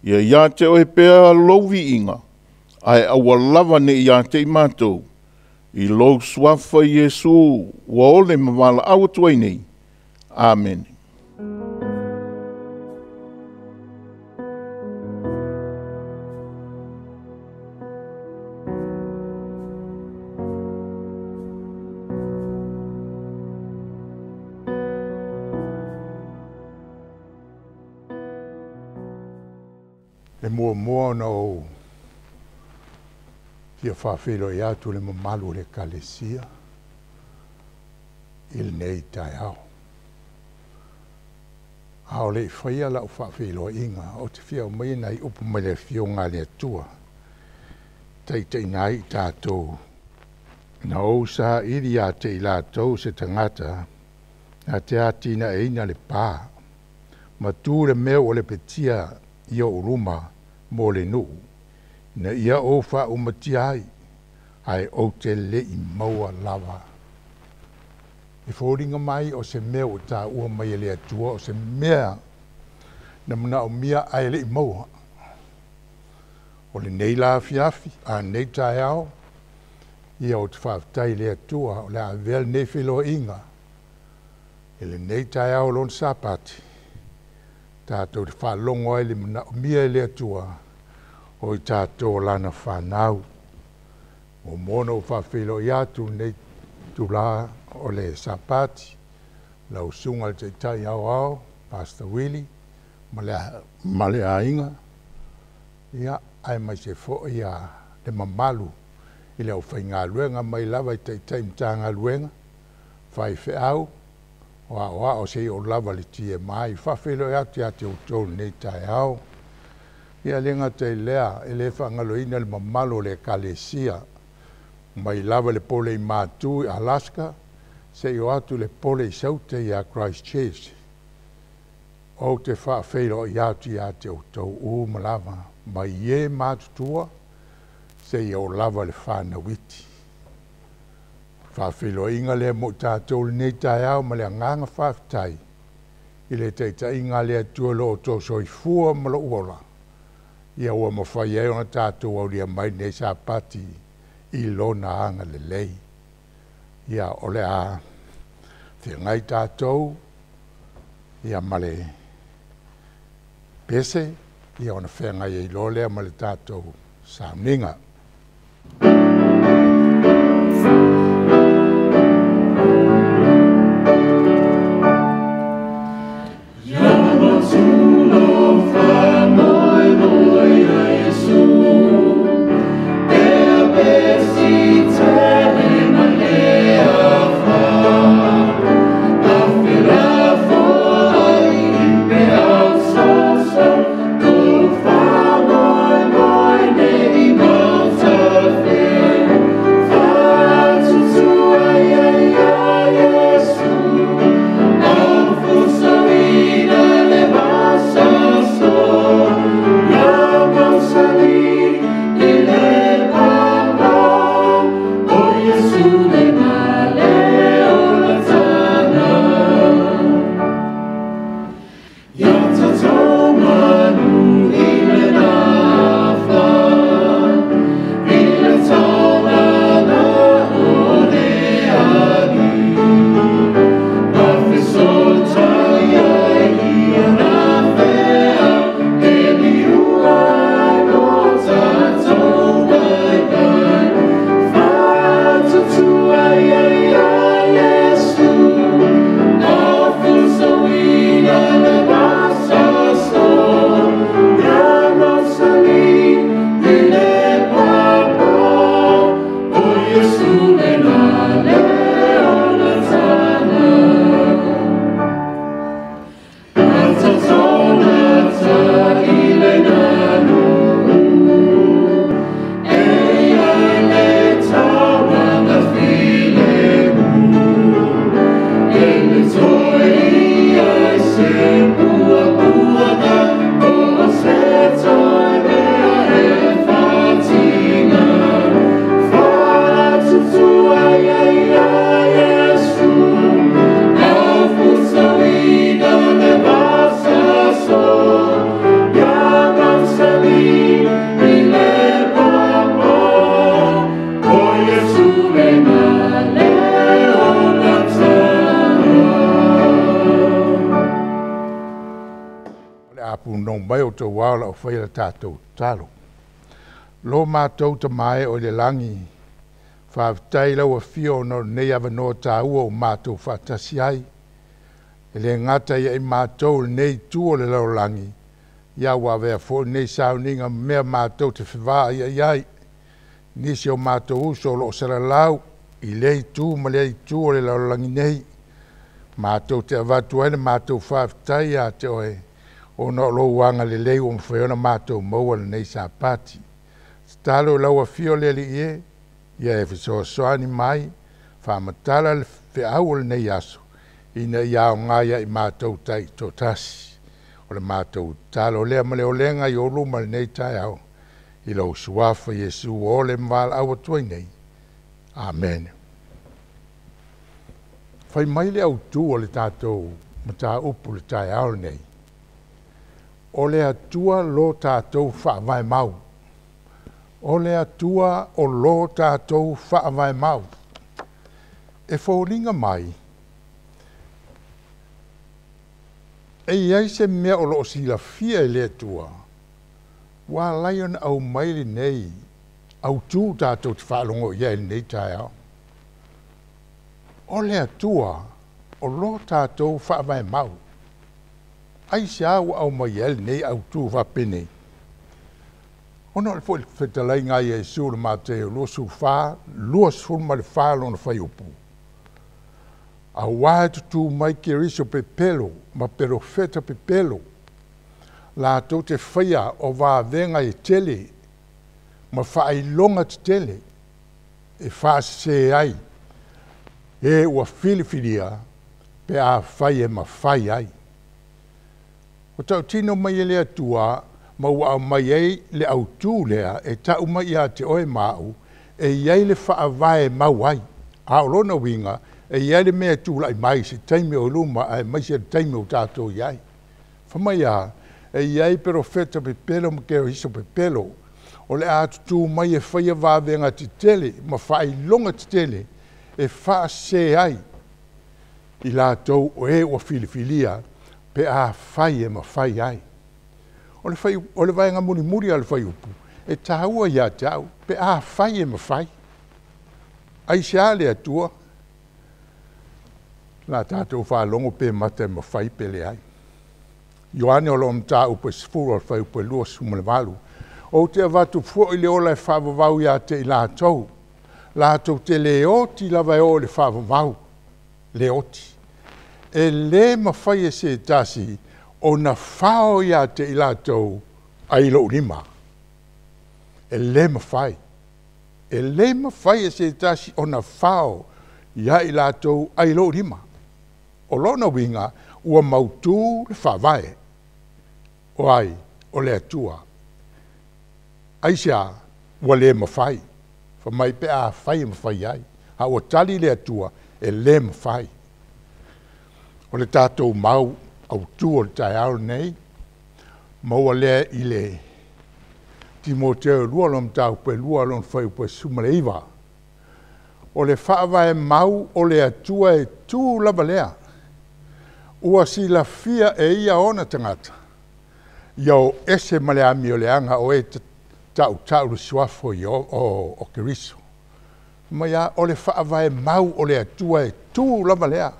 Ia ia te oe pea lou viiga, ae aua lava ne i ia te i matou, i lou suafa Iesu ua ole ma valaau atu ai nei. Amene. E muamua ona ou fia faafeiloai atu le mamalu o le Ekalesia i lenei taeao. A o le i faia lau faafeiloaiga, ou te fia aumaia nai upu mai le Afioga a le Atua, taitaiina ai i tatou. Na ou saili ia te i latou se tagata na te atinaeina le pa, ma tu le mea ua lepetia i ou luma mo le nuu, ina ia ou faaumatia ai, ae ou te le i maua lava. E foliga mai o se mea ua taua mai e le Atua, o se mea na manaomia ae le i maua. O lenei la afiafi, a lenei taeao, ia ou te faafetai i le Atua o le a avea lenei feiloaiga i lenei taeao o lona Sapati, tatou te faalogo ai le manaomia e le Atua o i tatou o lana fanau. Muamua ona ou faafeiloai atu lenei itulā o le Sapati, lau Susuga i le Taitai Aoao, Pastor Willie, ma le aiga, ia, aemaise foi le mamalu i le aufaigaluega mai lava i Taitai Matagaluega, faifeau, o aoao seia oo lava i le TMI. Faafeiloai atu ia te outou i lenei taeao. Ia e le gata i lea, e le faagaloina le mamalu o le Ekalesia, mai lava i le pole i Matu i Alaska, seia oo atu i le pole i Saute ia Christchurch. Ou te faafeiloai atu ia te outou uma lava, mai e matutua seia oo lava i le fanau iti. Faafeiloaiga lea mo i tatou i lenei taeao ma le agaga faafetai i le taitaiga a le Atua i lo outou soifua ma lou ola, ia ua mafai ai ona tatou aulia mai lenei Sapati i lona agalelei. Ia o le a feagai tatou ia ma le pese, ia ona feagai ai loa lea ma le tatou sauniga. Faapunou mai outou ao o le a ou faia le tatou tatalo. Lo matou Tama e o i le lagi, faafetai i lau Afio ona o lenei avanoa taua ua matou faatasi ai. E le gata ia i matou i lenei itu o le lalolagi, ia ua avea foi lenei sauniga ma mea matou te fevaaiai ai. Nisi o matou uso o lo o salalau i lea itu ma lea itu o le lalolagi nei, matou te avatu ai le matou faafetai ia te oe, ona o lou agalelei ua mafai ona matou maua lenei Sapati. Tatalo i lau Afio le Alii e, ia e fesoasoani mai, faamatala le feau o lenei aso, ina ia aoga ia i matou taitoatasi. O le matou tatalo lea ma le olega i ou luma i lenei taeao, i lou Suafa Iesu ua ole ma valaau atu ai nei. Amene. Fai mai le autū o le tatou mataupu i le taeao lenei, o le Atua lo tatou faavae mau. O le Atua o lo tatou faavae mau. E foliga mai, e i ai se mea o lo o silafia e le Atua, ua ala ai ona aumai lenei autū tatou te faalogo i ai i lenei taeao. O le Atua o lo tatou faavae mau. Aisea ua aumai ai lenei autū faapenei? Ona o le foi fetalaiga a Iesu i le Mateo 24, 24 lona fuaiupu. Auā e tutū mai Keriso pepelo ma perofeta pepelo, latou te faia o vavega e tele ma faailoga tetele e faasesē ai e ua filifilia pe afai e mafai ai. Ua tautino mai e le Atua ma ua aumai ai le autū lea e tau mai ia te oe ma au, e i ai le faavae e mau ai. A o lona uiga, e i ai le mea e tulai mai i se taimi o i luma aemaise le taimi ua tatou i ai. Fai mai a, e i ai perofeta pepelo ma keriso pepelo, o le a tutū mai e faia vavega tetele ma faailoga tetele e faasesē ai i latou o e ua filifilia pe afai e mafai ai. O le fai, o le vaega mulimuli lava o le fuaiupu, e taua ia te au, pe afai e mafai. Aisea le Atua? O le a tatou faalogo pe mata e mafai pe leai. Ioane o lo o mataupu e 10 o le fuaiupu e 28. Ou te avatu foi le ola e faavavau ia te i latou, latou te le oti lava e oo i le faavavau, le oti. E lē mafai e se tasi ona fao ia te i latou ai lou lima. E lē mafai. E lē mafai e se tasi ona fao ia i latou ai lou lima. O lona uiga, ua mautū le faavae. O ai? O le Atua. Aisea? Ua le mafai. Fai mai pe afai e mafai ai. A ua tali le Atua, e lē mafai. O le tatou mau autū o le taeao lenei, maua lea i le Timoteo 2 lona mataupu e 2 lona fuaiupu e 19. O le faavae mau o le Atua e tū lava lea, ua silafia e ia ona tagata, ia o ese ma le amioleaga o e tautau le suafa o Keriso. Mai a, o le faavae mau o le Atua e tū lava lea.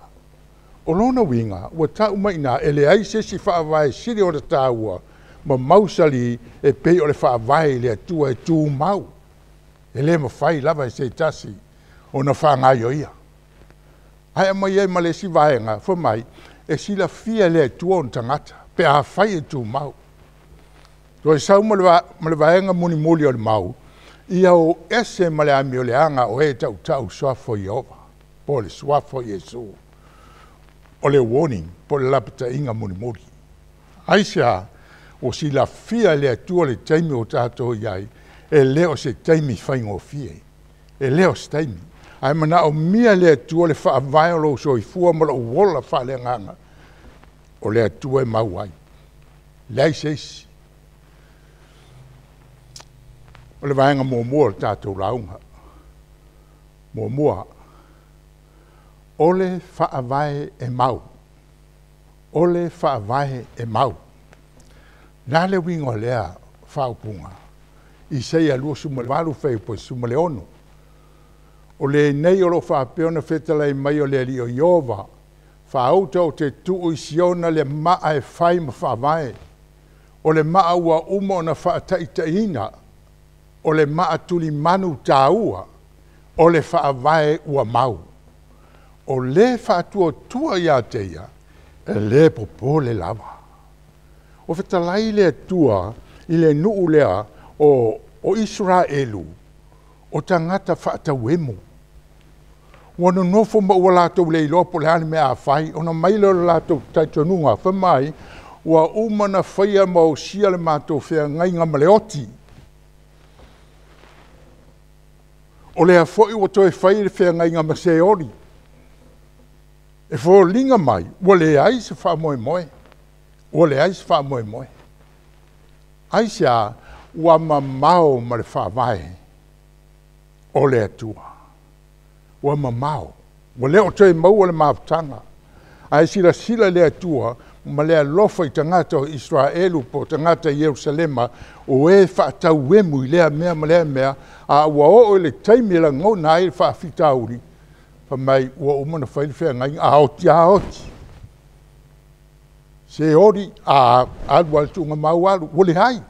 O lona uiga, ua tau mai i ina, e leai se isi faavae sili ona taua ma mausali e pei o le faavae i le Atua e tumau. E le mafai lava e se tasi ona faagaoioia. Ae aumai ai ma le isi vaega, fai mai, e silafia e le Atua ona tagata, pe afai e tumau. Toe sau ma le vaega mulimuli o le mau, ia o ese ma le amioleaga o e tautau suafa o Ieova, po o le suafa o Iesu. O le warning, po o le lapataiga mulimuli. Aisea? Ua silafia e le Atua le taimi ua tatou i ai, e le o se taimi faigofie. E le o se taimi. Ae manaomia e le Atua le faavae o lou soifua ma lou ola faaleagaga, o le Atua e mau ai. Leai se isi. O le vaega muamua o le tatou lauga. Muamua, o le faavae e mau. O le faavae e mau. Le a le uiga o lea faaupuga? Isaia 28 fuaiupu 16. O lenei o loo faapea ona fetalai mai o le Alii o Ieova, faauta o te tuu i Siona le maa e fai ma faavae, o le maa ua uma ona faataitaiina, o le maa tulimanu tāua, o le faavae ua mau. O lē faatuatua iā te ia, e lē popole lava. O fetalai le Atua i le nuu lea o Isaraelu, o tagata faatauemu. Ua nonofo ma ua latou le iloa po o le a le mea a fai, ona aumai lea o le latou talitonuga, fai mai, ua uma ona faia ma osia le matou feagaiga ma le oti. O lea foi ua toe fai le feagaiga ma Seoli. E foliga mai, ua leai se faamoemoe. Ua leai se faamoemoe. Aisea? Ua mamao ma le faavae o le Atua. Ua mamao. Ua le o toe maua le mafutaga. Ae silasila le Atua ma le alofa i tagata o Isaraelu po o tagata i Ierusalema, o e faatauemu i lea mea ma lea mea, a ua oo i le taimi e lagona ai le faafitauli, fai mai ua uma ona fai le feagaiga, a oti lava oti. Seoli, a alu lava le tuugamau alu, ua leai.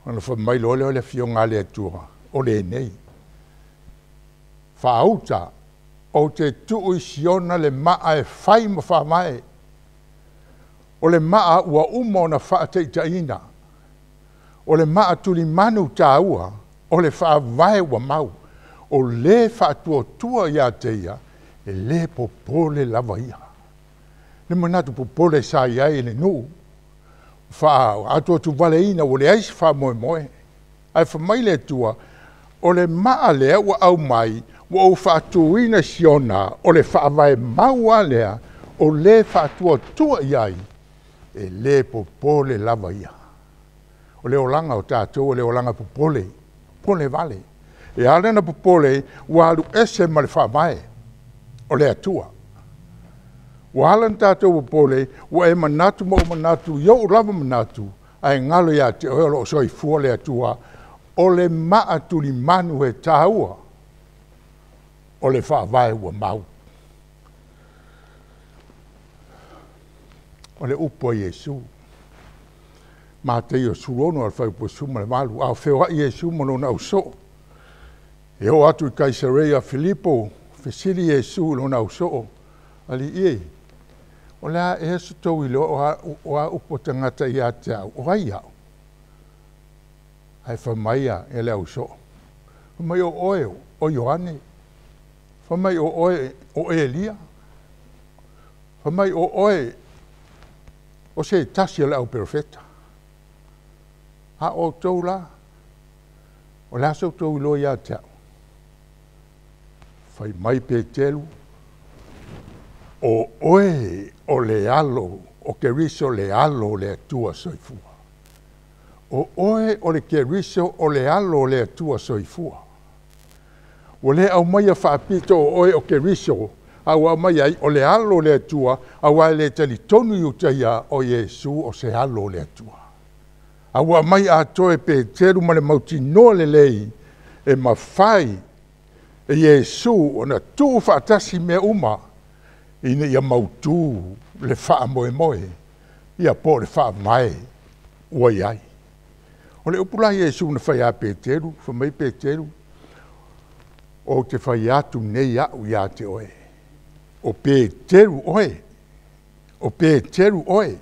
Ona fai mai loa lea o le Afioga a le Atua, o lenei, faauta, ou te tuu i Siona le maa e fai ma faavae. O le maa ua uma ona faataitaiina. O le maa tulimanu tāua, o le faavae ua mau. O lē faatuatua iā te ia, e lē popole lava ia. Le manatu popole sa i ai i le nuu, faaatuatuvaleina ua leai se faamoemoe. Ae fai mai le Atua, o le maa lea ua aumai, ua ou faatuina i Siona, o le faavae mau lava lea, o lē faatuatua i ai, e lē popole lava ia. O le olaga o tatou o le olaga popole, popole vale. E ala ona popole, ua alu ese ma le faavae o le Atua. Ua ala ona tatou popole, ua e manatu ma ou manatu i ou lava manatu, ae galo ia te oe o lo o soifua le Atua. O le maa tulimanu e tāua, o le faavae ua mau. O le upu a Iesu, Mateio 16, fuaiupu 18, a o feoai Iesu ma lona ausoo, e oo atu i Kaisareia Filipo, fesili Iesu i lona ausoo, Alii e, o le a ea so tou iloa o a upu a tagata ia te au, o ai au? Ae fai mai e le ausoo, fai mai o oe o Ioane, fai mai o oe o Elia, fai mai o oe o se tasi o le au perofeta. A outou la, o le a so outou iloa ia te au? Fai mai Peteru, o oe o le alo, o Keriso le alo o le Atua soifua. O oe o le Keriso o le alo o le Atua soifua. Ua le aumaia faapito o oe o Keriso, a ua aumai ai o le alo o le Atua, auā e le talitonu Iutaia o Iesu o se alo o le Atua. A ua aumai atoa e Peteru ma le mautinoa lelei e mafai e Iesu ona tuu faatasi mea uma ina ia mautū le faamoemoe, ia po o le faavae ua i ai. O le upu la a Iesu na fai ia Peteru, fai mai Peteru, ou te fai atu nei au ia te oe, o Peteru oe, o Peteru oe.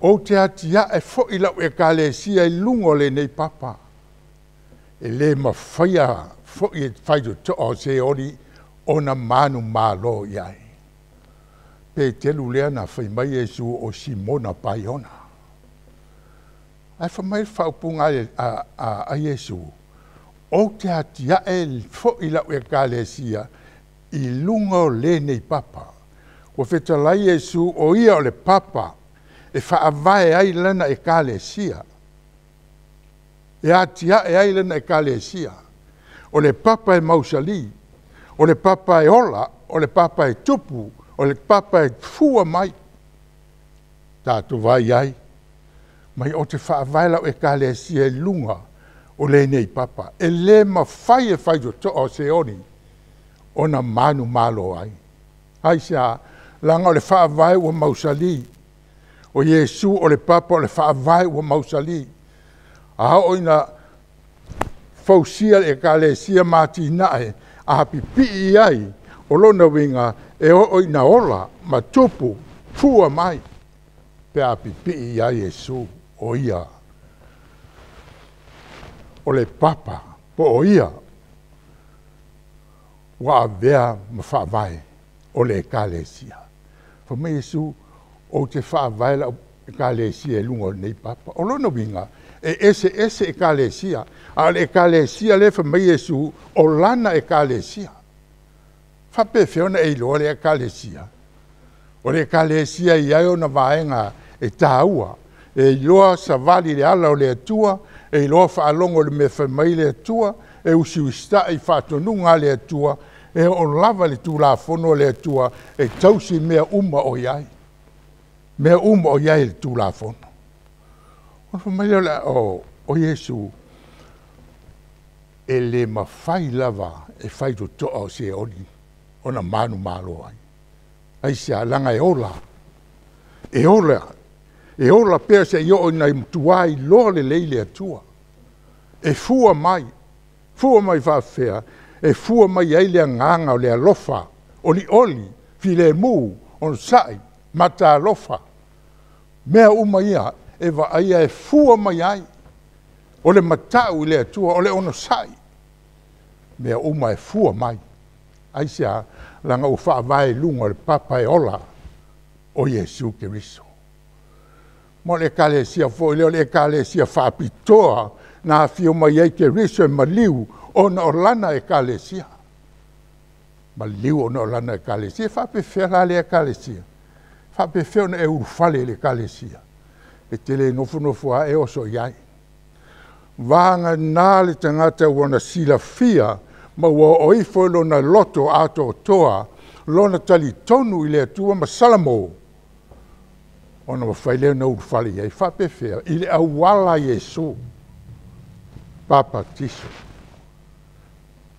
Ou te atiae foi lau ekalesia i luga o lenei papa. E lē mafaia foi e faitotoa o Seoli ona manumalo i ai. Peteru lea na fai mai Iesu o Simona Paiona. Ae fai mai le faaupuga a Iesu, ou te atiae foi lau ekalesia i luga o lenei papa. Ua fetalai Iesu o ia o le papa e faavae ai lana ekalesia, e atiae ai lana ekalesia. O le papa e mausali, o le papa e ola, o le papa e tupu, o le papa e fua mai. Tatou vaai ai, mai ou te faavae lau ekalesia i luga o lenei papa. E lē mafai e faitotoa o Seoli ona manumalo ai. Aisea? Leaga o le faavae ua mausali. O Iesu o le papa o le faavae ua mausali. A oo ina fausia le ekalesia ma atinae, a pipii i ai, o lona uiga e oo ina ola ma tupu, fua mai, pe a pipii ia Iesu o ia o le papa, po o ia ua avea ma faavae o le ekalesia. Fai mai Iesu, ou te faavae lau ekalesia i luga o lenei papa. O lona uiga, e eseese ekalesia, a o le ekalesia lea e fai mai Iesu, o lana ekalesia. Faapefea ona e iloa lea ekalesia? O le ekalesia e i ai ona vaega e taua, e iloa savali i le ala o le Atua, e iloa faalogo i le mea e fai mai le Atua, e usiusitai i faatonuga a le Atua, e oo lava i le Tulafono a le Atua, e tausi mea uma o i ai. Mea uma o i ai i le Tulafono. Ona fai mai lea o Iesu, e le mafai lava e faitotoa o Seoli ona manumalo ai. Aisea? Leaga e ola, e ola, e ola pea seia oo ina matua iloa lelei le Atua. E fua mai, fua mai faapefea? E fua mai ai le agaga o le alofa, olioli, filemu, onosai, mataalofa, mea uma ia e vaaia e fua mai ai. O le matau i le Atua, o le onosai, mea uma e fua mai. Aisea? Leaga ua faavae i luga o le papa e ola, o Iesu Keriso. Ma o le ekalesia foi lea o le ekalesia faapitoa na afio mai ai Keriso e maliu ona o lana ekalesia. Maliu ona o lana ekalesia. E faapefea la lea ekalesia? E faapefea ona e ulufale i le ekalesia? E te le nofonofo lava e oso i ai. Vagana le tagata ua na silafia ma ua oo ifo i lona loto atoatoa, lona talitonu i le Atua ma Salamo, ona mafai lea ona ulufale i ai. Faapefea? I le auala a Iesu, papatiso.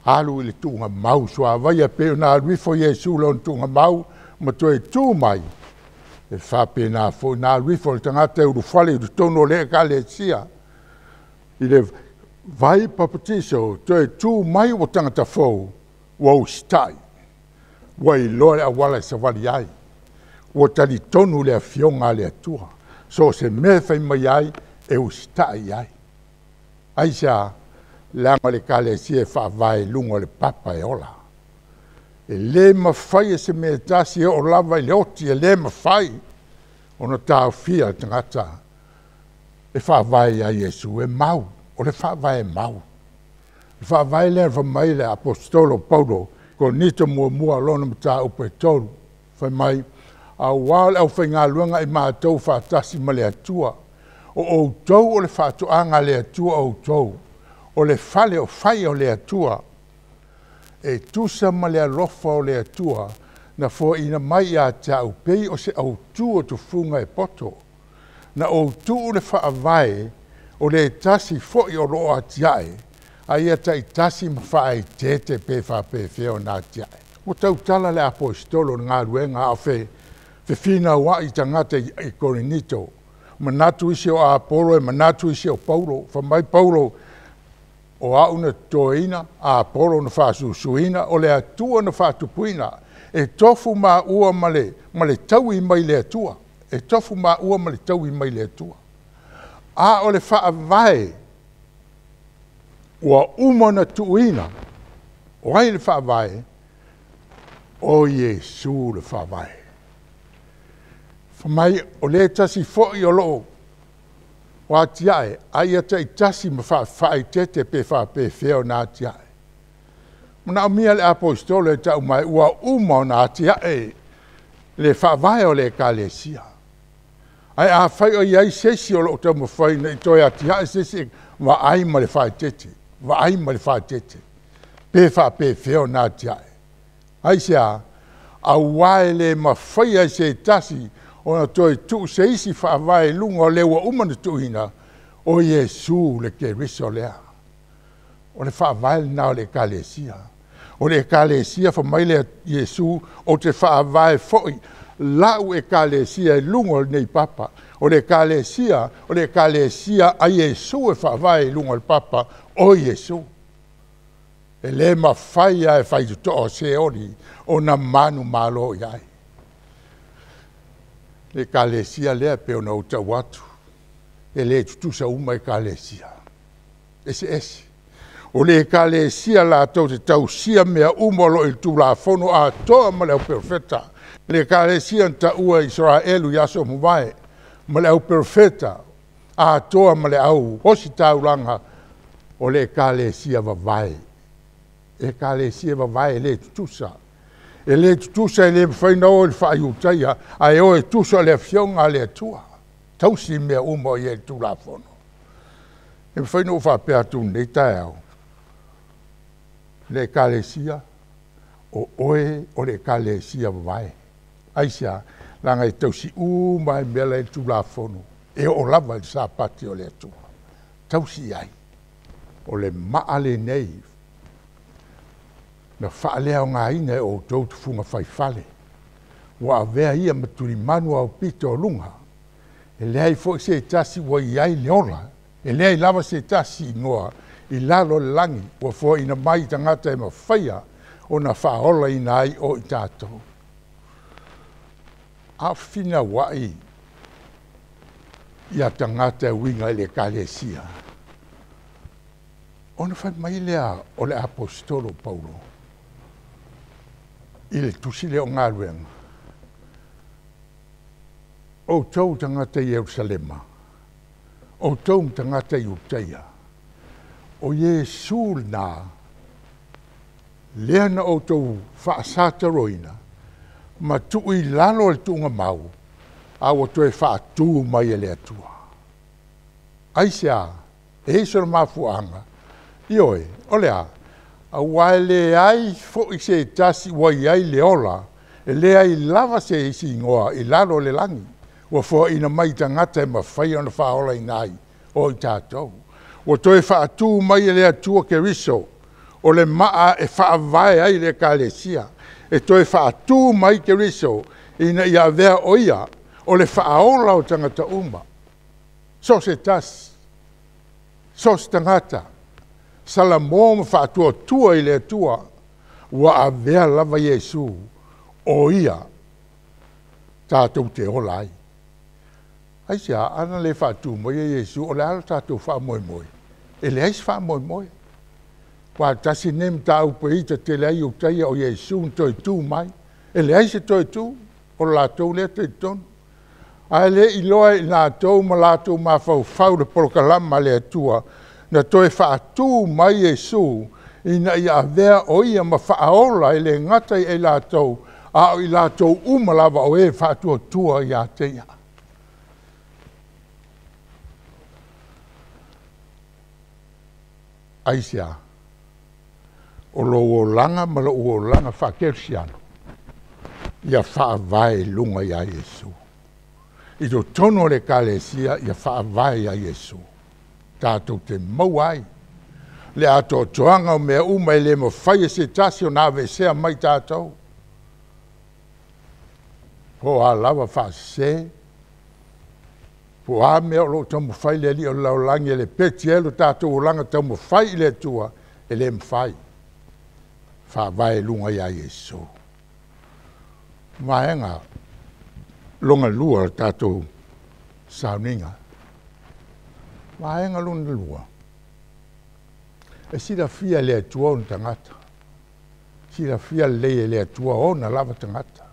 Alu i le tuugamau, suavaia e pei ona alu ifo Iesu i lona tuugamau ma toe tu mai, e faapena foi ona alu ifo le tagata e ulufale i totonu o le ekalesia, i le vai papatiso, toe tu mai ua tagata fou, ua usitai, ua iloa le auala e savali ai, ua talitonu le afioga a le Atua. So o se mea e fai mai ai, e usitai i ai. Aisea? Leaga o le ekalesia e faavae i luga o le papa e ola. E lē mafai e se mea e tasi e oo lava i le oti, e lē mafai ona taofia le tagata e faavae ia Iesu, e mau, o le faavae mau. Le faavae lea fai mai le aposetolo Paulo, Korinito muamua lona mataupu e 3, fai mai, auā o le aufaigaluega i matou faatasi ma le Atua, o outou o le faatoaga a le Atua outou, o le fale o fai o le Atua, e tusa ma le alofa o le Atua, na foaina mai ia te au pei o se autū o tufuga e poto. Na ou tuu le faavae o le tasi foi o loo atiae, a ia taitasi ma faaeteete pe faapefea ona atiae. Ua tautala le aposetolo i le galuega a o fefinauai tagata i Korinito. Manatu isi o Apolo, e manatu isi o Paulo. Fai mai Paulo, o au na totoeina, Apolo na faasusuina, o le Atua na faatupuina. E tofu maua ma le taui mai le Atua. E tofu maua ma le taui mai le Atua. A o le faavae ua uma ona tuuina. O ai le faavae? O Iesu le faavae. Fai mai, o le tasi foi o loo o atiae, a ia taitasi ma faaeteete pe faapefea ona atiae. Manaomia le aposetolo e tau mai, ua uma ona atiae le faavae o le ekalesia. Ae afai o i ai se isi o loo taumafai ina ia toe atiae se isi, vaai ma le faaeteete, vaai ma le faaeteete, pe faapefea ona atiae. Aisea? Auā e le mafaia e se tasi Ona toe tuu se isi faavae i luga o le ua uma ona tuuina, o Iesu le Keriso lea. O le faavae lena o le Ekalesia. O le Ekalesia fai mai le Iesu, ou te faavae foi lau Ekalesia i luga o lenei papa. O le Ekalesia, o le Ekalesia a Iesu e faavae i luga o le papa o Iesu. E le mafai lava e faitotoa o Seoli ona manumalo i ai. Le Ekalesia lea pei ona ou tau atu, e le tutusa uma Ekalesia, e eseese. O le Ekalesia latou te tausia mea uma o lo o i le Tulafono atoa ma le au Perofeta. Le Ekalesia na taua e Isaraelu i aso ua mavae, ma le au Perofeta atoa ma le au ositaulaga, o le Ekalesia vavae. Ekalesia vavae e le tutusa. E le tutusa, e le mafai ona o i le faa-Iutaia, ae o e tusa o le Afioga a le Atua. Tausi mea uma o i ai i le Tulafono. E mafai ona ou faapea atu i lenei taeao, le Ekalesia, o oe o le Ekalesia vavae. Aisea? Leaga e tausi uma lava i mea la e i le Tulafono, e oo lava i le Sapati o le Atua. Tausi i ai. O le maa lenei na faaleaogaina e outou tufuga faifale, ua avea ia ma tulimanu aopito o luga. E leai foi se tasi ua i ai le ola, e leai lava se tasi igoa i lalo o le lagi ua foaina mai i tagata e mafaia ona faaolaina ai o i tatou. A o fefinauai ia tagata e uiga i le Ekalesia, ona fai mai lea o le Aposetolo Paulo i le tusi lea o Galuega, outou tagata i Ierusalema, outou ma tagata i Iutaia, o Iesu lena, lea na outou faasataroina, ma tuu i lalo e le tuugamau, a ua toe faatu mai e le Atua. Aisea? E i ai sona mafuaaga? Ioe, o le a? Aua e leai foi se tasi ua i ai le ola, e leai lava se isi igoa i lalo o le lagi, ua foaina mai i tagata e mafai ona faaolaina ai o i tatou. Ua toe faatu mai e le Atua Keriso, o le maa e faavae ai le Ekalesia. E toe faatu mai Keriso ina ia avea o ia o le faaola o tagata uma. So o se tasi, so o se tagata, salamo ma faatuatua i le Atua, ua avea lava Iesu o ia tatou te ola ai. Aisea, ana le faatu mai e Iesu, o le a le tatou faamoemoe? E leai se faamoemoe. Aua tasi lenei mataupu e ita tele ai Iutaia o Iesu na toe tu mai. E leai se toe tu, o le latou lea talitonu. Ae le iloa e i latou ma latou mafaufau le polokalama a le Atua, na toe faatu mai Iesu ina ia avea o ia ma faaola e le gata i latou, a o i latou uma lava o e faatuatua ia te ia. Aisea? O lou olaga ma lou olaga faakerisiano, ia faavae i luga ia Iesu. I totonu o le Ekalesia, ia faavae ia Iesu. Tatou te maua ai le atoatoaga o mea uma e le mafai e se tasi ona aveesea mai tatou. Po o a lava faasese, po o a mea o lo o taumafai le alii o le lalolagi e lepeti ai lo tatou olaga taumafai i le Atua, e le mafai. Faavae i luga ia Iesu. Vaega lona lua o le tatou sauniga. Vaega lona lua, e silafia e le Atua ona tagata. Silafia lelei e le Atua ona lava tagata.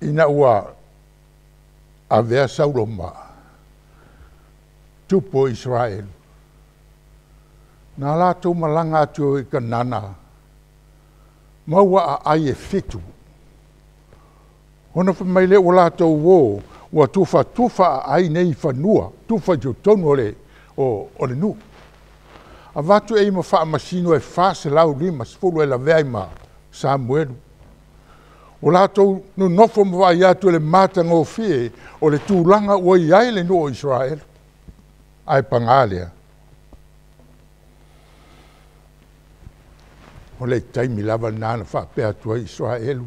Ina ua avea Saulo ma tupu o Isaraelu, na latou malaga atu i Kanana, maua aai e 7. Ona fai mai lea ua latou o, ua tufatufa aai nei i fanua, tufa i totonu o le nuu. Avatu e ma faamasino e 450 e lavea ai ma Samuelu. Ua latou nonofo ma vaai atu i le matagofie o le tulaga ua i ai le nuu o Isaraelu. Ae paga lea, o le taimi lava lena na faapea atu ai Isaraelu,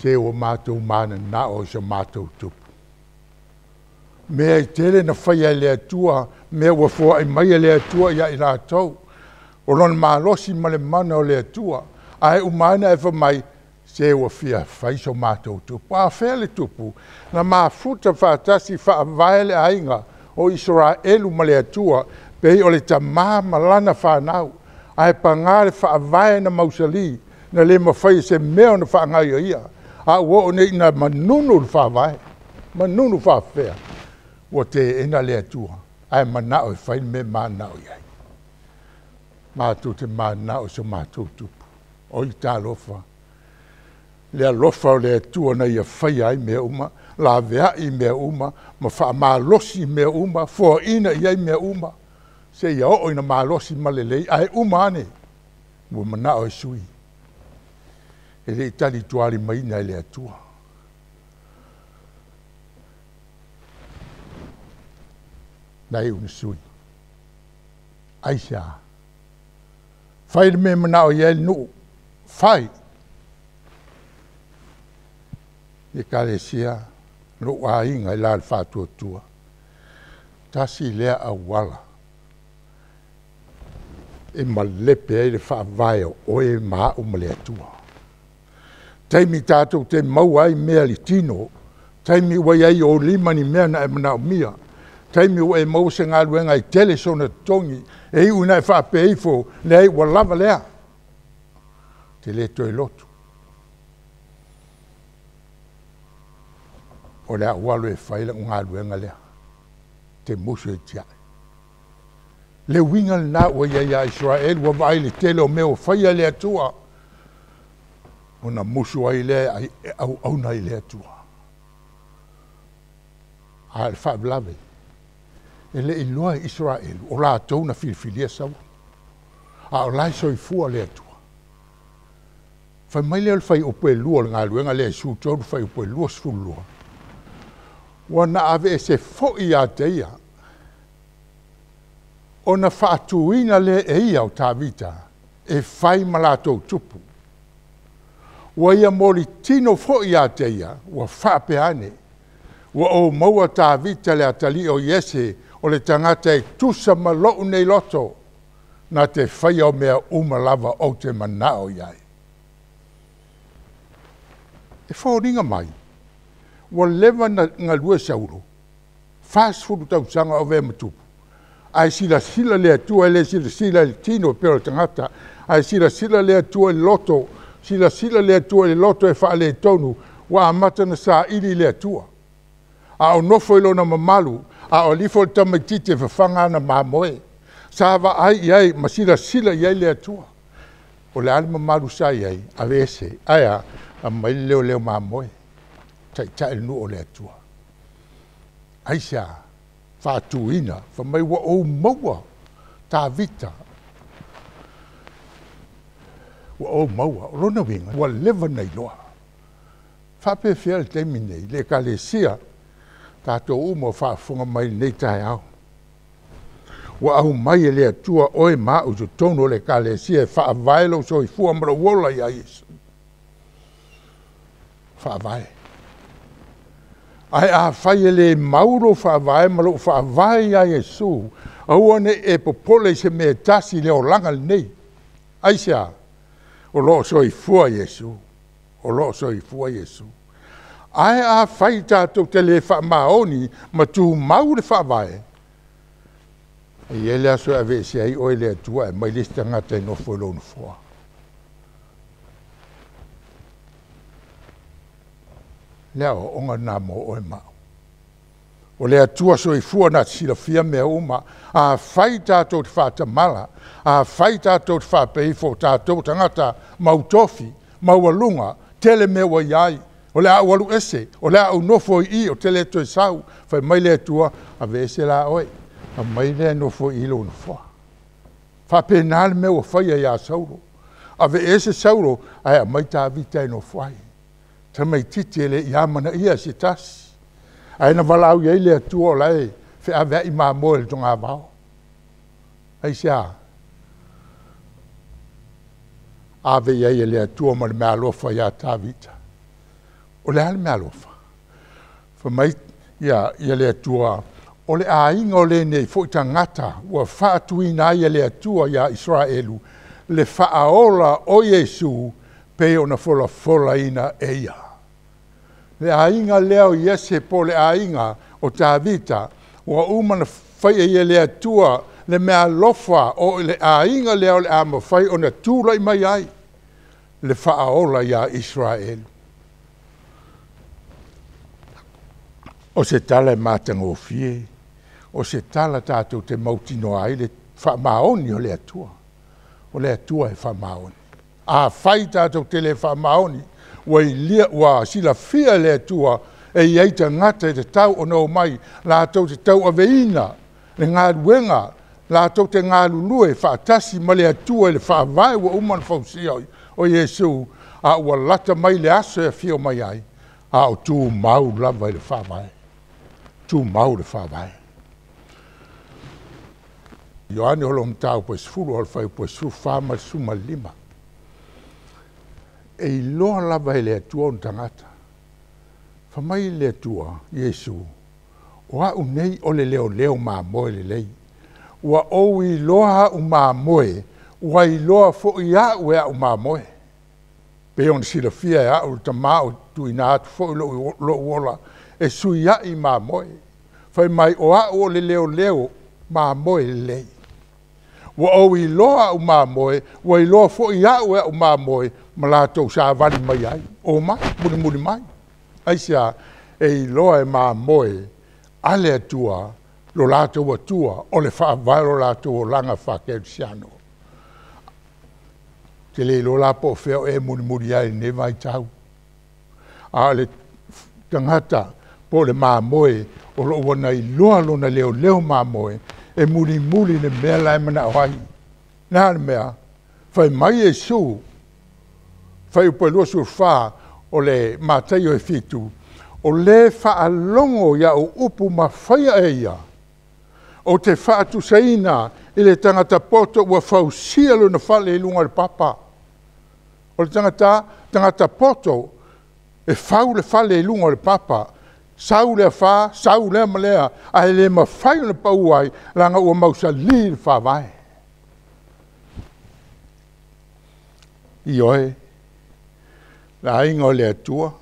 se ua matou mananao i so matou tupu. Mea e tele na faia e le Atua, mea ua foai mai e le Atua ia i latou, o lona malosi ma le mana o le Atua, ae uma ane ae fai mai, se ua fia fai so matou tupu. A o fea le tupu? Na mafuta faatasi faavae le aiga o Isaraelu ma le Atua, pei o le tama ma lana fanau, ae paga le faavae na mausali, na le mafai e se mea ona faagaioia, a ua oo nei ina manunu le faavae, manunu faafefea, ua teena le Atua, ae manao e fai le mea e mananao i ai. Matou te mananao i so matou tupu. Oi talofa, le alofa o le Atua na ia faia ai mea uma, laveai mea uma, ma faamalosi mea uma, foaina i ai mea uma, seia oo ina malosi ma lelei, ae uma ane, ua manao e sui. E le i talitualimaina e le Atua. Na iu ina sui. Aisea? Fai le mea e manao i ai le nuu. Fai! Ekalesia, lou aiga i la le faatuatua, tasi lea auala e malepe ai le faavae o oe ma au ma le Atua. Taimi tatou te maua ai mea i le tino, taimi ua i ai i ou lima ni mea na e manaomia, taimi ua e maua se galuega e tele sona totogi, e iu ina e faapea ifo, leai ua lava lea, ou te le toe lotu. O le a ou alu e fai lau galuega lea, ou te musu e tiai. Le uiga lena ua i ai ia Isaraelu, ua vaai i le tele o mea ua faia e le Atua, ona musu ai lea e auauna i le Atua. A o le faalavelave, e le i iloa e Isaraelu o latou na filifilia Saulo, a o la e soifua le Atua. Fai mai lea o le fuaiupu e 2 o le galuega lea e 13 fuaiupu e 22, ua na aveese foi ia te ia, ona faatuina lea e ia o Tavita e fai ma latou tupu. Ua ia molitino foi ia te ia, ua faapea ane, ua ou maua Tavita le atalii o Iese, o le tagata e tusa ma lou nei loto, na te faia o mea uma lava ou te manao i ai. E foliga mai, ua leva na galue Saulo, 40 tausaga o avea ma tupu, ae silasila le Atua, e le silasila i le tino e pei o le tagata, ae silasila le Atua i le loto, silasila le Atua i le loto e faaletonu, ua amata na saili le Atua. A o nofo i lona mamalu, a o alifo le tamaitiiti e fafaga ana mamoe. Sa vaai i ai ma silasila i ai le Atua. O le a le mamalu sa i ai? Aveese. Ae a? Aumai le leoleo mamoe. Taitai le nuu o le Atua. Aisea? Faatuina. Fai mai ua ou maua Tavita. Ua ou maua. O lona uiga, ua leva ona iloa. Faapefea le taimi nei, le Ekalesia, tatou uma o faafofoga mai i lenei taeao. Ua aumai e le Atua oe ma au i totonu o le Ekalesia e faavae lou soifua ma lou ola ia Iesu. Faavae. Ae afai e le mau lou faavae ma lou faavae ia Iesu, aua ne i e popole i se mea e tasi i le olaga lenei. Aisea? O lo o soifua Iesu. O lo o soifua Iesu. Ae afai tatou te le faamaoni ma tumau le faavae, e i ai le aso e aveese ai oe e le Atua e aumai le isi tagata e nofo i lou nofoa. Le aoaoga lena mo oe ma au. O le Atua soifua na te silafia mea uma. Afai tatou te faatamala, afai tatou te faapea ifo o tatou tagata mautofi, maualuga, tele mea ua i ai, o le a ou alu ese, o le a ou nofo i i, ou te le toe sau. Fai mai le Atua, aveese la oe, aumai lea e nofo i i lou nofoa. Faapena le mea ua faia ia Saulo. Aveese Saulo, ae aumai Tavita e nofo ai. Tamaitiiti e lei amanaia se tasi. Ae na valaau i ai le Atua o la e feaveai mamoe i le togavao. Aisea? Ave i ai e le Atua ma le meaalofa ia Tavita. O le a le meaalofa? Fai mai ia le Atua, o le aiga o lenei foi tagata ua faatuina ai e le Atua ia Isaraelu le faaola o Iesu pei ona folafolaina e ia. Le aiga lea o Iese po o le aiga o Tavita, ua uma ona faia e le Atua le meaalofa o le aiga lea o le a mafai ona tulai mai ai le faaola ia Isaraelu. O se tala e matagofie, o se tala tatou te mautinoa ai le faamaoni o le Atua. O le Atua e faamaoni. Afai tatou te le faamaoni, ua silafia e le Atua e i ai tagata e tatau ona omai, latou te tauaveina le galuega, latou te galulue faatasi ma le Atua i le faavae ua uma ona fausia o Iesu, a ua lata mai le aso e afio mai ai, a o tumau lava i le faavae. Tumau le faavae. Ioane o lo mataupu e 10 o le fuaiupu e 14 ma le 15. E iloa lava e le Atua ona tagata. Fai mai le Atua, Iesu, o au nei o le leoleo mamoe lelei. Ua ou iloa au mamoe, ua iloa foi au e au mamoe. Pei ona silafia e au le tamā o tuuina atu foi lou ola e sui ai mamoe. Fai mai o au o le leoleo mamoe lelei. Ua ou iloa au mamoe, ua iloa foi au e au mamoe, ma latou savali mai ai. O mai, mulimuli mai. Aisea, e iloa e mamoe a le Atua, lo latou Atua, o le faavae o lo latou olaga faakerisiano. Te le iloa la po o fea o e mulimuli ai i lenei vaitau. A o le tagata po o le mamoe o lo o ua na iloa lona leoleo mamoe, e mulimuli le mea la e manao ai. Le a le mea? Fai mai Iesu, fuaiupu e 24 o le Mataio e 7, o le faalogo i au upu ma faia e ia, o te faatusaina i le tagata poto ua fausia lona fale i luga o le papa. O le tagata poto e fau le fale i luga o le papa, sau le afa, sau lea ma lea, ae le mafai ona pau ai, leaga ua mausali le faavae. Ioe, le aiga o le Atua,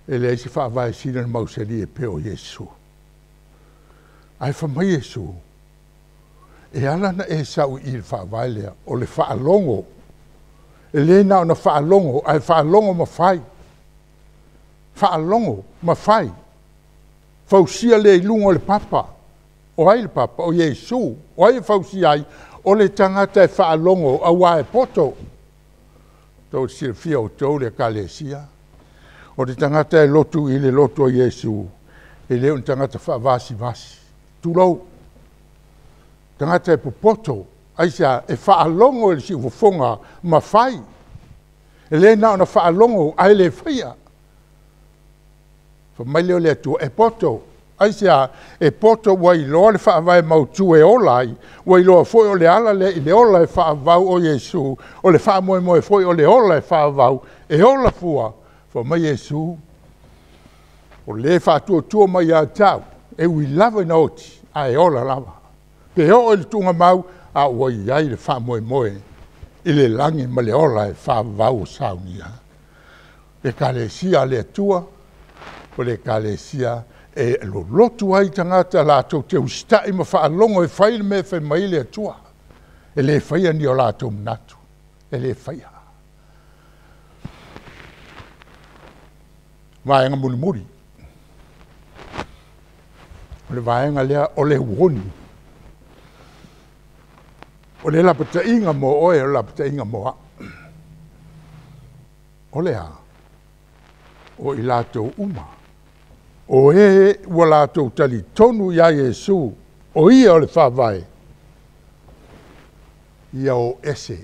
e leai se faavae sili ona mausali e pei o Iesu. Ae fai mai Iesu, e ala ona e sau i le faavae lea, o le faalogo. E le na ona faalogo, ae faalogo ma fai. Faalogo ma fai. Fausia lea i luga o le papa. O ai le papa? O Iesu. O ai e fausia ai? O le tagata e faalogo, auā e poto. Tou te silafia outou le Ekalesia. O le tagata e lotu i le lotu a Iesu, e le o ni tagata faavasivasi. Tulou. Tagata e popoto, aisea, e faalogo i le siufofoga ma fai. E le na ona faalogo, ae le faia. Fai mai lea o le Atua, e poto. Aisea, e poto ua iloa le faavae mautu e ola ai, ua iloa foi o le ala lea i le ola e faavavau o Iesu, o le faamoemoe foi o le ola e faavavau, e ola fua. Fai mai Iesu, o le faatuatua mai ia te au, e ui lava ina oti, ae ola lava. Pe oo i le tuugamau, a ua i ai le faamoemoe i le lagi ma le ola e faavavau o saunia. Ekalesia a le Atua, o le Ekalesia e lolotu ai tagata latou te usitai ma faalogo e fai le mea e fai mai le Atua. E le faia ni o latou manatu, e le faia. Vaega mulimuli. O le vaega lea o le uoni. O le lapataiga mo oe, o le lapataiga mo au. O le a? O i latou uma. O e ua latou talitonu ia Iesu, o ia o le faavae. Ia o ese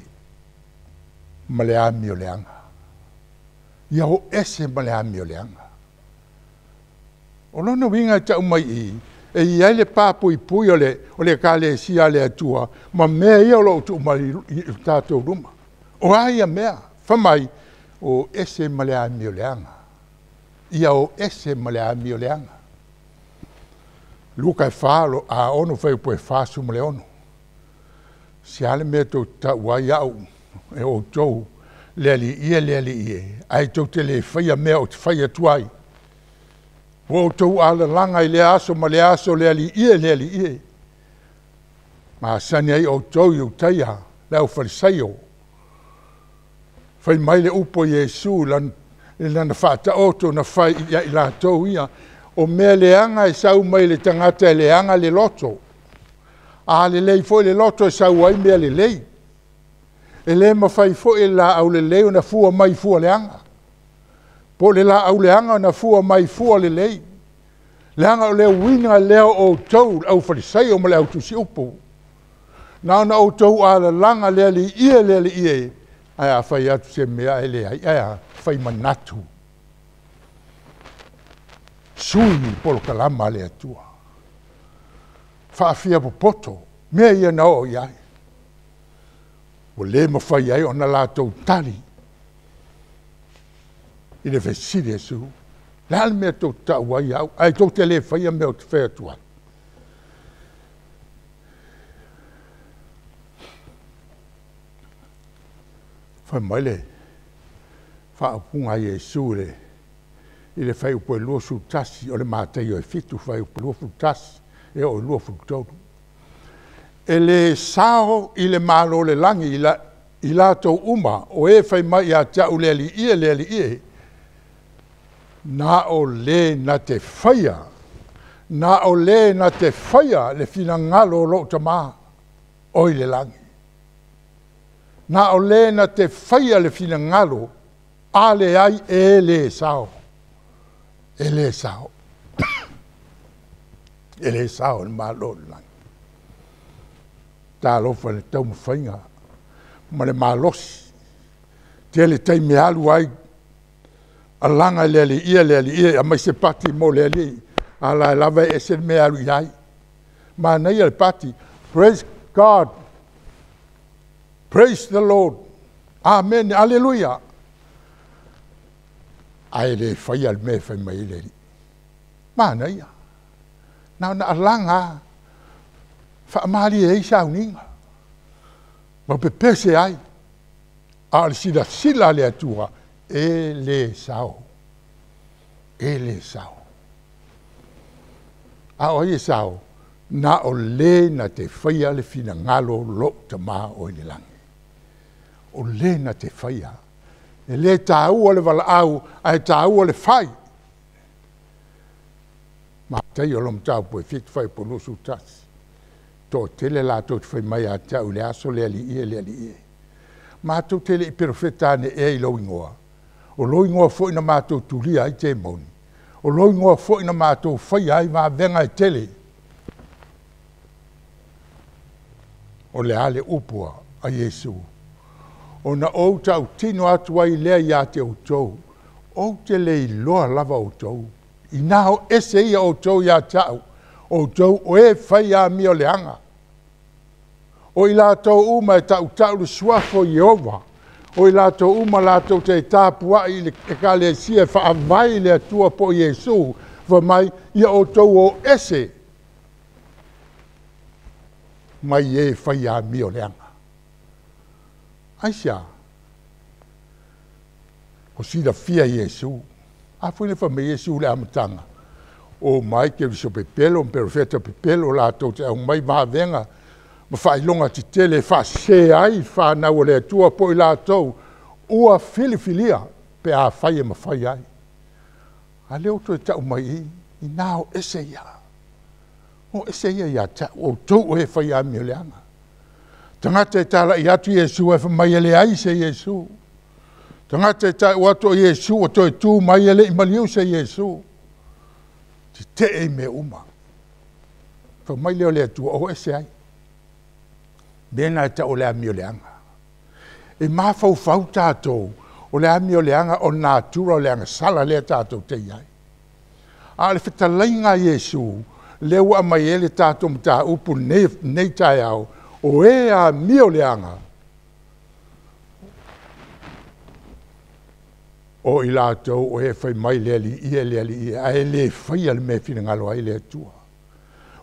ma le amioleaga. Ia o ese ma le amioleaga. O lona uiga e ta'u mai i, e i ai le papuipui o le Ekalesia a le Atua ma mea ia o lo o tuu mai i tatou luma. O a ia mea? Fai mai, o ese ma le amioleaga. Ia o ese ma le amioleaga. Luka e 4, a 6 fuaiupu e 46. Se a le mea tou te ta'u ai a'u e outou, le Alii e, le Alii e, ae tou te le faia mea ou te fai atu ai. Ua outou alalaga i lea aso ma lea aso, le Alii e, le Alii e. Masani ai outou Iutaia, le aufalisaio. Fai mai le upu a Iesu i lana faataoto na fai ia i latou ia, o mea leaga e sau mai le tagata e leaga le loto. A lelei foi le loto e sau ai mea lelei. E le mafai foi e le laau lelei ona fua mai fua leaga. Po o le laau leaga ona fua mai fua lelei. Leaga o le uiga lea o outou, le aufalisaio ma le autusiupu. Na ona outou alalaga le Alii e, le Alii e, ae a fai atu se mea e leai, ae a fai manatu. Sui polokalama a le Atua. Faafia popoto, mea ia na oo i ai. Ua le mafai ai ona latou tali i le fesili a Iesu. Le a le mea tou te ta'u ai a'u, ae tou te le faia mea ou te fai atu ai. Fai mai le faaupuga a Iesu i le fuaiupu e 21 o le Mataio e 7, fuaiupu 21 e oo i le 23. E le sao i le Malo o le lagi i latou uma o e fai mai ia te a'u, le Alii e, le Alii e, na o le na te faia, na o le na te faia le finagalo o lou Tamā o i le lagi. Na o le na te faia le finagalo, a leai e le sao. E le sao. E le sao le Malo o le lagi. Talofa i le taumafaiga ma le malosi. Tele taimi alu ai, alaga i le Alii e, le Alii e, aumai se pati mo le Alii. A la e lava e ese le mea alu i ai. Manaia le pati. Praise God. Praise the Lord. Amen. Alleluia. Ae le faia le mea e fai mai ai le Alii. Manaia. Na ona alaga faamalie ai sauniga. Ma pepese ai. A o le silasila a le Atua, e le sao. E le sao. A o ai e sao? Na o le na te faia le finagalo lou Tamā o i le lagi. O le na te faia. E le tāua le valaau, ae tāua le fai. Mataio lo mataupu e 7 fuaiupu 21. Toatele latou te fai mai ia te a'u i le aso, le Alii e, le Alii e. Matou te le i perofeta ane ea i lou igoa. O lou igoa foi na matou tulia ai temoni. O lou igoa foi na matou faia ai vavega e tele. O le a le upu a Iesu. Ona ou tautino atu ai lea ia te outou. Ou te le iloa lava outou. Ina o ese ia outou ia te a'u. Outou o e fai amioleaga. O i latou uma e ta'uta'u le suafa o Ieova. O i latou uma latou te tapua'i i le Ekalesia e faavae i le Atua po o Iesu. Fai mai, ia outou o ese mai e fai amioleaga. Aisea? O silafia Iesu. A foi le fai mai Iesu le amataga. O mai Keriso pepelo, perofeta pepelo latou te aumai vavega ma faailoga tetele e faasese ai whānau o le Atua po i latou ua filifilia pe a fai e mafai ai. A lea ua toe ta'u mai i, ina o ese ia. O ese ia ia te a'u, outou o e fai amioleaga. Tagata e tala'i atu Iesu e fai mai e leai se Iesu. Tagata e ta'u atu o Iesu ua toe tu mai e le'i maliu se Iesu. Tete'e i mea uma. Fai mai lea o le Atua, o ese ai. Mea na e tau o le amioleaga. E mafaufau tatou, o le amioleaga o natura o le agasala lea tatou te i ai. A o le fetalaiga a Iesu, lea ua aumai ai le tatou mataupu lenei taeao, o e amioleaga, o i latou o e fai mai le Alii e, le Alii e, ae le faia le mea e finagalo ai le Atua.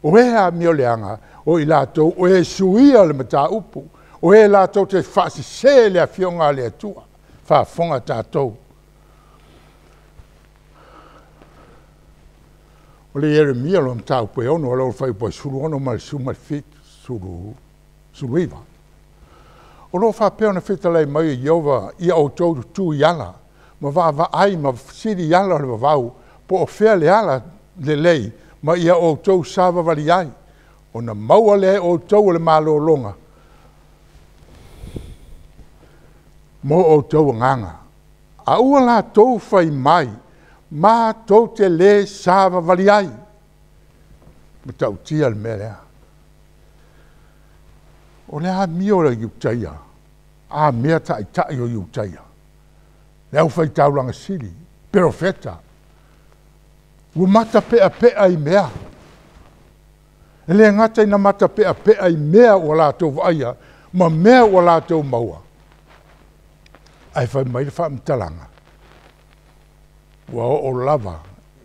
O e amioleaga, o i latou o e suia le mataupu, o e latou te faasese le afioga a le Atua. Faafofoga tatou. O le Ieremia lona mataupu e 6, lona fuaiupu e 16 ma le 17, 19. O lo o faapea ona fetalai mai e Ieova ia outou tutū i ala, ma vaavaai ma fesili i ala o le vavau, po o fea le ala lelei, ma ia outou savavali ai, ona maua lea e outou o le malologa mo outou agaga. A ua latou fai mai, matou te lē savavali ai. Matautia le mea lea. O le amio a Iutaia, amia taitai o Iutaia, le aufaitaulaga sili, perofeta, ua matapeapea i mea. E le gata ina matapeapea i mea ua latou vaaia, ma mea ua latou maua, ae fai mai le faamatalaga, ua oo lava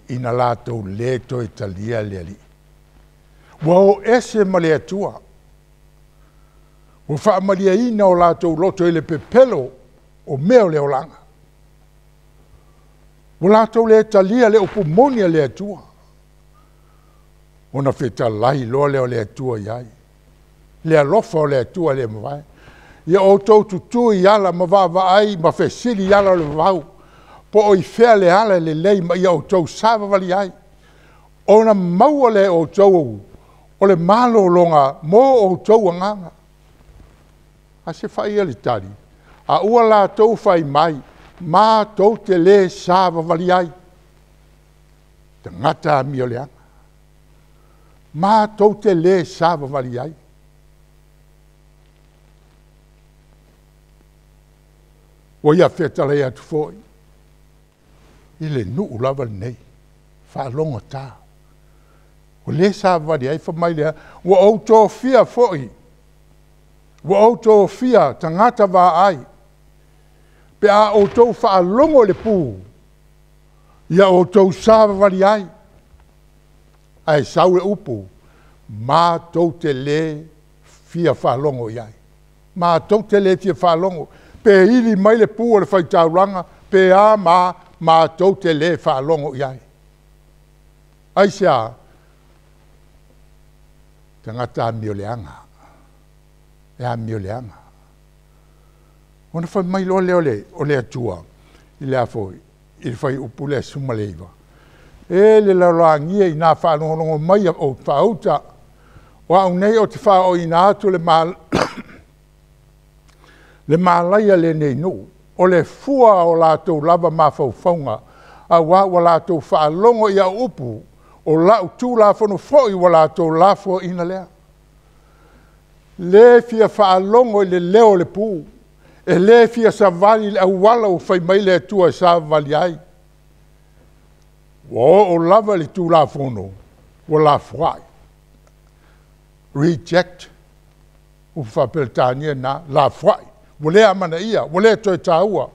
ina latou lē toe talia le Alii. Ua o ese ma le Atua. Ua faamalieina o latou loto i le pepelo o mea o le olaga. Ua latou le talia le upu moni a le Atua. Ona fetalai loa lea o le Atua i ai. Le alofa o le Atua e le mavae. Ia outou tutū i ala ma vaavaai ma fesili i ala o le vavau, po o i fea le ala e lelei ma ia outou savavali ai, ona maua lea e outou o le malologa mo outou agaga. A se fai le tali, a ua latou fai mai, matou te lē savavali ai. Tagata amioleaga. Matou te lē savavali ai. Ua ia fetalai atu foi, i le nuu lava lenei, faalogotā. Ua lē savavali ai, fai mai lea, ua ou tofia foi, ua ou tofia tagata vaai, pe a outou faalogo i le pu, ia outou savavali ai. Ae sau le upu, matou te lē fia faalogo i ai. Matou te lē fia faalogo. Pe ili mai le pu o le faitaulaga, pe a ma a, matou te lē faalogo i ai. Aisea? Tagata amioleaga. E amioleaga. Ona fai mai loa lea o le Atua, i le a foi, i le fuaiupu lea 19. E le lalolagia ina faalogologo mai o faauta, o au nei ou te faaooina atu le le malaia lenei nuu, o le fua o latou lava mafaufauga, auā ua latou faalogo i au upu, o lau Tulafono foi ua latou lafoaiina lea. Le fia faalogo i le leo o le pu, e lē fia savali i le auala ua fai mai le Atua e savavali ai. Ua oo lava i le Tulafono, ua lafoai. Reject. Upu faa-Peretania lena, lafoai. Ua le amanaia, ua le toe taua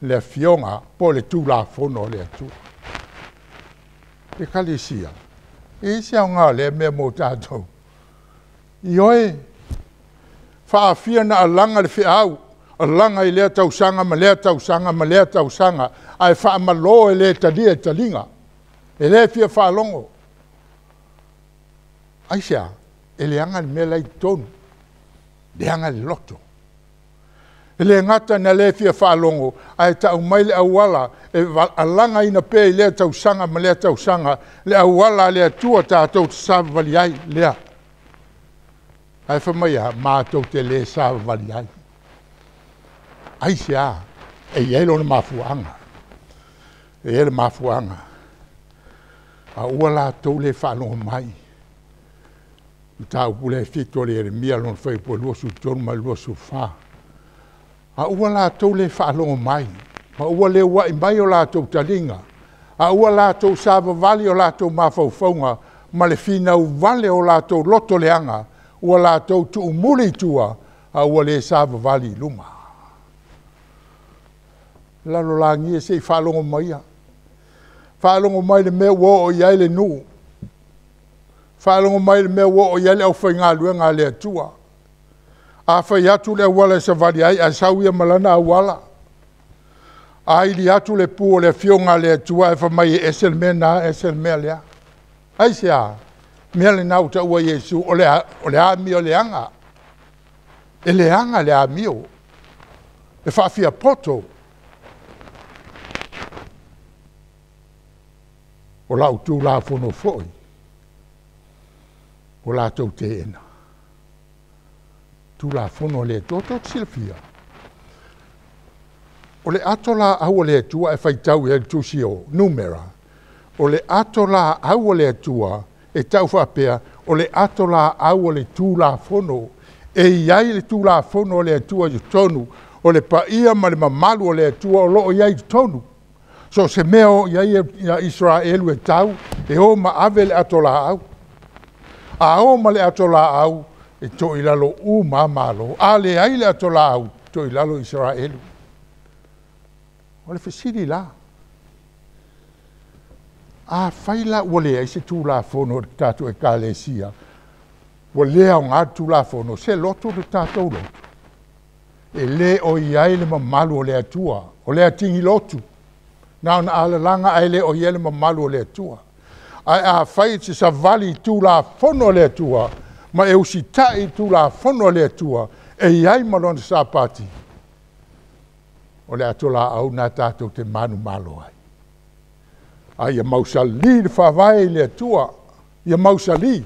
le afioga po o le Tulafono a le Atua. Ekalesia, e i ai se aoga o lea mea mo tatou. Ioe, faafia na alaga le feau, alaga i lea tausaga ma lea tausaga ma lea tausaga, ae faamalō e le talia i taliga, e le fia faalogo. Aisea? E leaga le mea la e i totonu, leaga le loto. E le gata ina le fia faalogo, ae tau mai le auala e alagaina pea i lea tausaga ma lea tausaga, le auala a le Atua tatou te savavali ai, lea. Ae fai mai a, matou te le savavali ai. Aisea? E i ai lona mafuaaga. E i ai le mafuaaga. A ua latou le faalogo mai. Mataupu lea e 7 o le Ieremia lona fuaiupu e 23 ma le 24. A ua latou le faalogo mai, ma ua le ua'i mai o latou taliga, a ua latou savavali o latou mafaufauga ma le finau vale o latou loto leaga, ua latou tuumuli i tua, a ua le savavali i luma. Lalolagi e se i faalogo maia. Faalogo mai i le mea ua oo i ai le nuu. Faalogo mai i le mea ua oo i ai le aufaigaluega a le Atua. A fai atu le auala e savali ai, ae sau ia ma lana auala. A ili atu le pu o le Afioga a le Atua ae fai mai e ese le mea lena ese le mea lea. Aisea? Mea lena ua taua e Iesu, o le amio leaga. E leaga le amio. E faafiapoto. O lau Tulafono foi, ua latou teena. Tulafono a le Atua. Tou te silafia, o le ato laau a le Atua e faitau i ai le tusi o Numera, o le ato laau a le Atua e tau faapea, o le ato laau o le Tulafono. E i ai le Tulafono a le Atua i totonu, o le paia ma le mamalu o le Atua o lo o i ai i totonu. So o se mea o i ai ia Isaraelu e tau, e o ma ave le ato laau. A o ma le ato laau, e toilalo uma malo. A leai le ato laau, toilalo Isaraelu. O le fesili la, a fai la ua leai se Tulafono a le tatou Ekalesia, ua le aoga le Tulafono, se lotu le tatou lotu. E le o i ai le mamalu o le Atua, o le atigi lotu. Na ona alalaga ae le o i ai le mamalu o le Atua. Ae a fai e te savali i Tulafono a le Atua, ma e usitai i Tulafono a le Atua, e i ai ma lona Sapati, o le ato laau lena tatou te manumalo ai. A ia mausali le faavae i le Atua, ia mausali.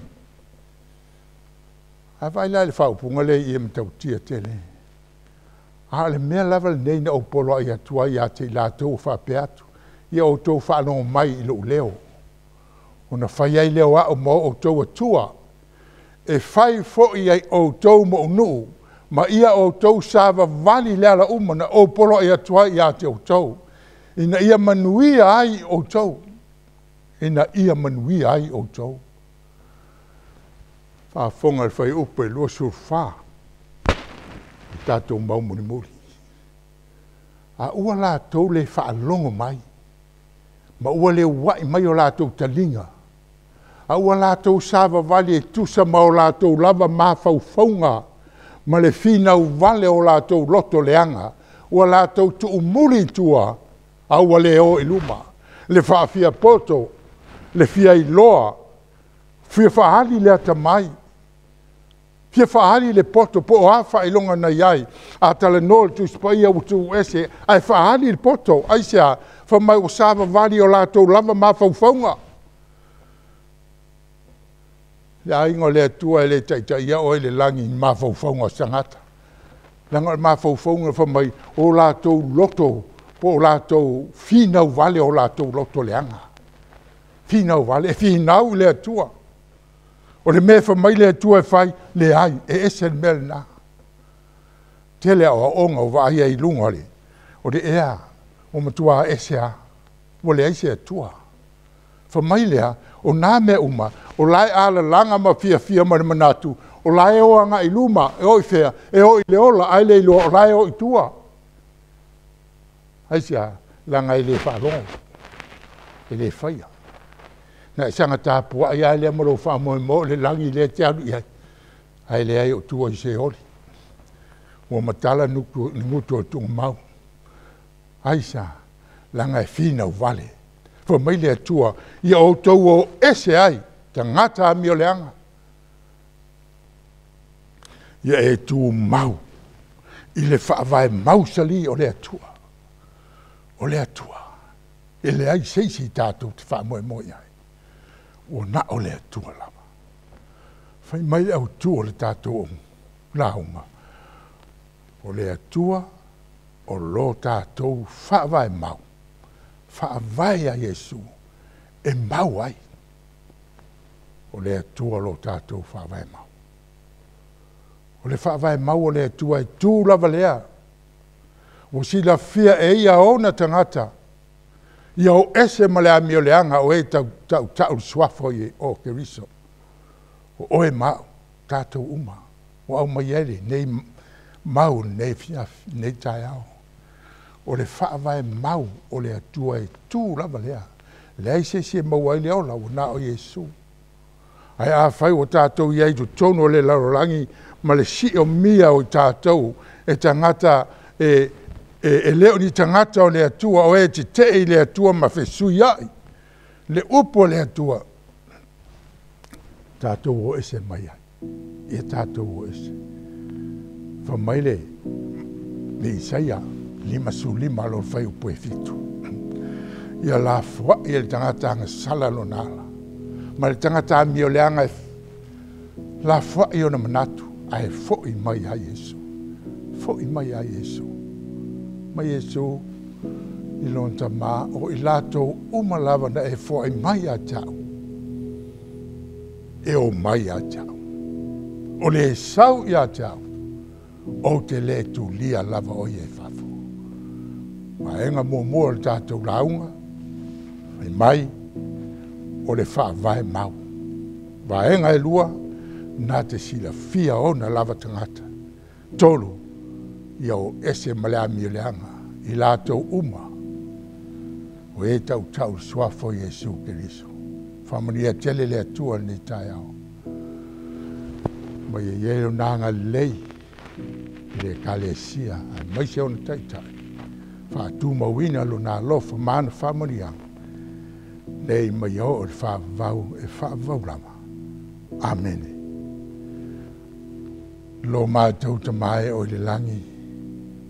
A vaai la i le faaupuga lea i e matautia tele. A o le mea lava lenei na ou poloai atu ai ia te i latou o faapea atu, ia outou faalogo mai i lou leo, ona fai ai lea o au ma o outou Atua, e fai foi ai outou mou nuu, ma ia outou savavali i le ala uma na ou poloai atu ai ia te outou, ina ia manuia ai outou, ina ia manuia ai outou. Faafofoga le fuaiupu e 24, le tatou mau mulimuli. A ua latou le faalogo mai, ma ua le ua'i mai o latou taliga, a ua latou savavali e tusa ma o latou lava mafaufauga, ma le finau vale o latou loto leaga, ua latou tuumuli i tua, a ua le o i luma. Le faafiapoto, le fia iloa, fia faaali le atamai, fia faaali le poto po o a faailoga na i ai. A talanoa le Tusi Paia ua tuu ese, ae faaali le poto. Aisea? Fai mai ua savavali o latou lava mafaufauga. Le aiga o le Atua e le taitaia oe i le lagi i mafaufauga o se tagata. Leaga o le mafaufauga fai mai, o latou loto, po o latou finau vale o latou loto leaga. Finau vale, e finau i le Atua. O le mea e fai mai le Atua e fai, leai, e ese le mea lena. Tele aoaoga o vaai ai i luga o le ea, ua matua ese lava, ua leai se Atua. Fai mai lea, o nā mea uma, o la e alalaga ma fiafia ma le manatu, o la e o agai i luma, e o i fea, e o i le ola, ae le iloa, o la e o i tua. Aisea? Leaga e le faalogo, e le faia. Na e saga tapuai lava lea ma lou faamoemoe o le lagi lea e te alu i ai, ae leai o tua i Seoli. Ua matala le gutu o le tuugamau. Aisea? Leaga e finau vale. Fai mai le Atua, ia outou o ese ai, tagata amioleaga. Ia e tumau i le faavae mausali o le Atua. O le Atua, e leai se isi tatou te faamoemoe i ai. Ua na o le Atua lava. Fai mai le autu o le tatou lauga, o le Atua o lo tatou faavae mau, faavae ia Iesu e mau ai. O le Atua lo tatou faavae mau. O le faavae mau o le Atua e tu lava lea. Ua silafia e ia ona tagata, ia o ese ma le amioleaga o e tautau le suafa o Keriso. O oe ma au, tatou uma, ua aumai ai lenei mau lenei afiafi, lenei taeao. O le faavae mau o le Atua e tu lava lea. Leai se isi e maua ai le ola, ua na o Iesu. Ae afai ua tatou i ai i totonu o le lalolagi ma le siomia o tatou e tagata e le o ni tagata o le Atua, o e tetee i le Atua ma fesuiai le upu a le Atua, tatou o ese mai ai. Ia tatou o ese. Fai mai le Isaia 55 lona fuaiupu e 7. Ia lafoai e le tagata agasala lona ala, ma le tagata amioleaga e lafoai ona manatu, ae foi mai ia Iesu. Foi mai ia Iesu. Mai Iesu i lona tamā, o i latou uma lava na e foai mai ia te au, e o mai ia te au. O le sau ia te au, ou te le tulia lava o ia i fafo. Vaega muamua o le tatou lauga, fai mai, o le faavae mau. Vaega e lua, na te silafia ona lava tagata. Tolu, ia o ese ma le amioleaga, i latou uma, o e tautau le suafa o Iesu Keriso. Faamanuia tele le Atua lenei taeao. Ma ia i ai lona agalelei i le Ekalesia, aemaise ona taitai, faatumauina lona alofa ma ana faamanuiaga, nei mai oo i le faavavau e faavavau lava. Amene. Lo mātou Tama e o i le lagi,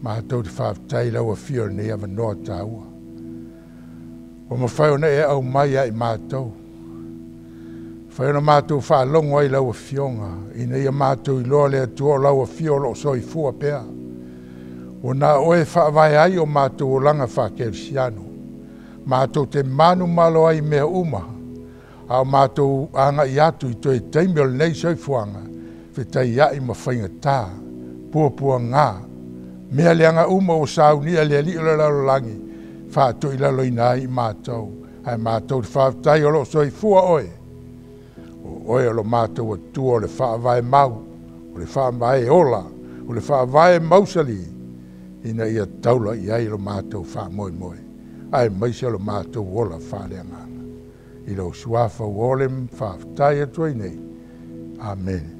mātou te faafetai i lau afio i lenei avanoa taua. Ua mafai ona e aumai ia i mātou. Mafai ona mātou faalogo ai lau afioga, ina ia mātou iloa le Atua o lau afio o loo soifua pea. Ua na oe faavae ai o mātou olaga faakerisiano. Mātou te manumalo ai i mea uma, a o mātou agai atu i toe taimi o lenei soifuaga, fetaiai ma faigata, puapuaga, mea leaga uma ua saunia e le Alii o le lalolagi, faatoilaloina ai i mātou. Ae mātou te faafetai o loo soifua oe. O oe o lo mātou Atua o le faavae mau, o le faavae ola, o le faavae mausali, ina ia taula i ai lo mātou faamoemoe, aemaise o lo mātou ola faaleagaga. I lou suafa ua ole ma faafetai atu ai nei. Amene.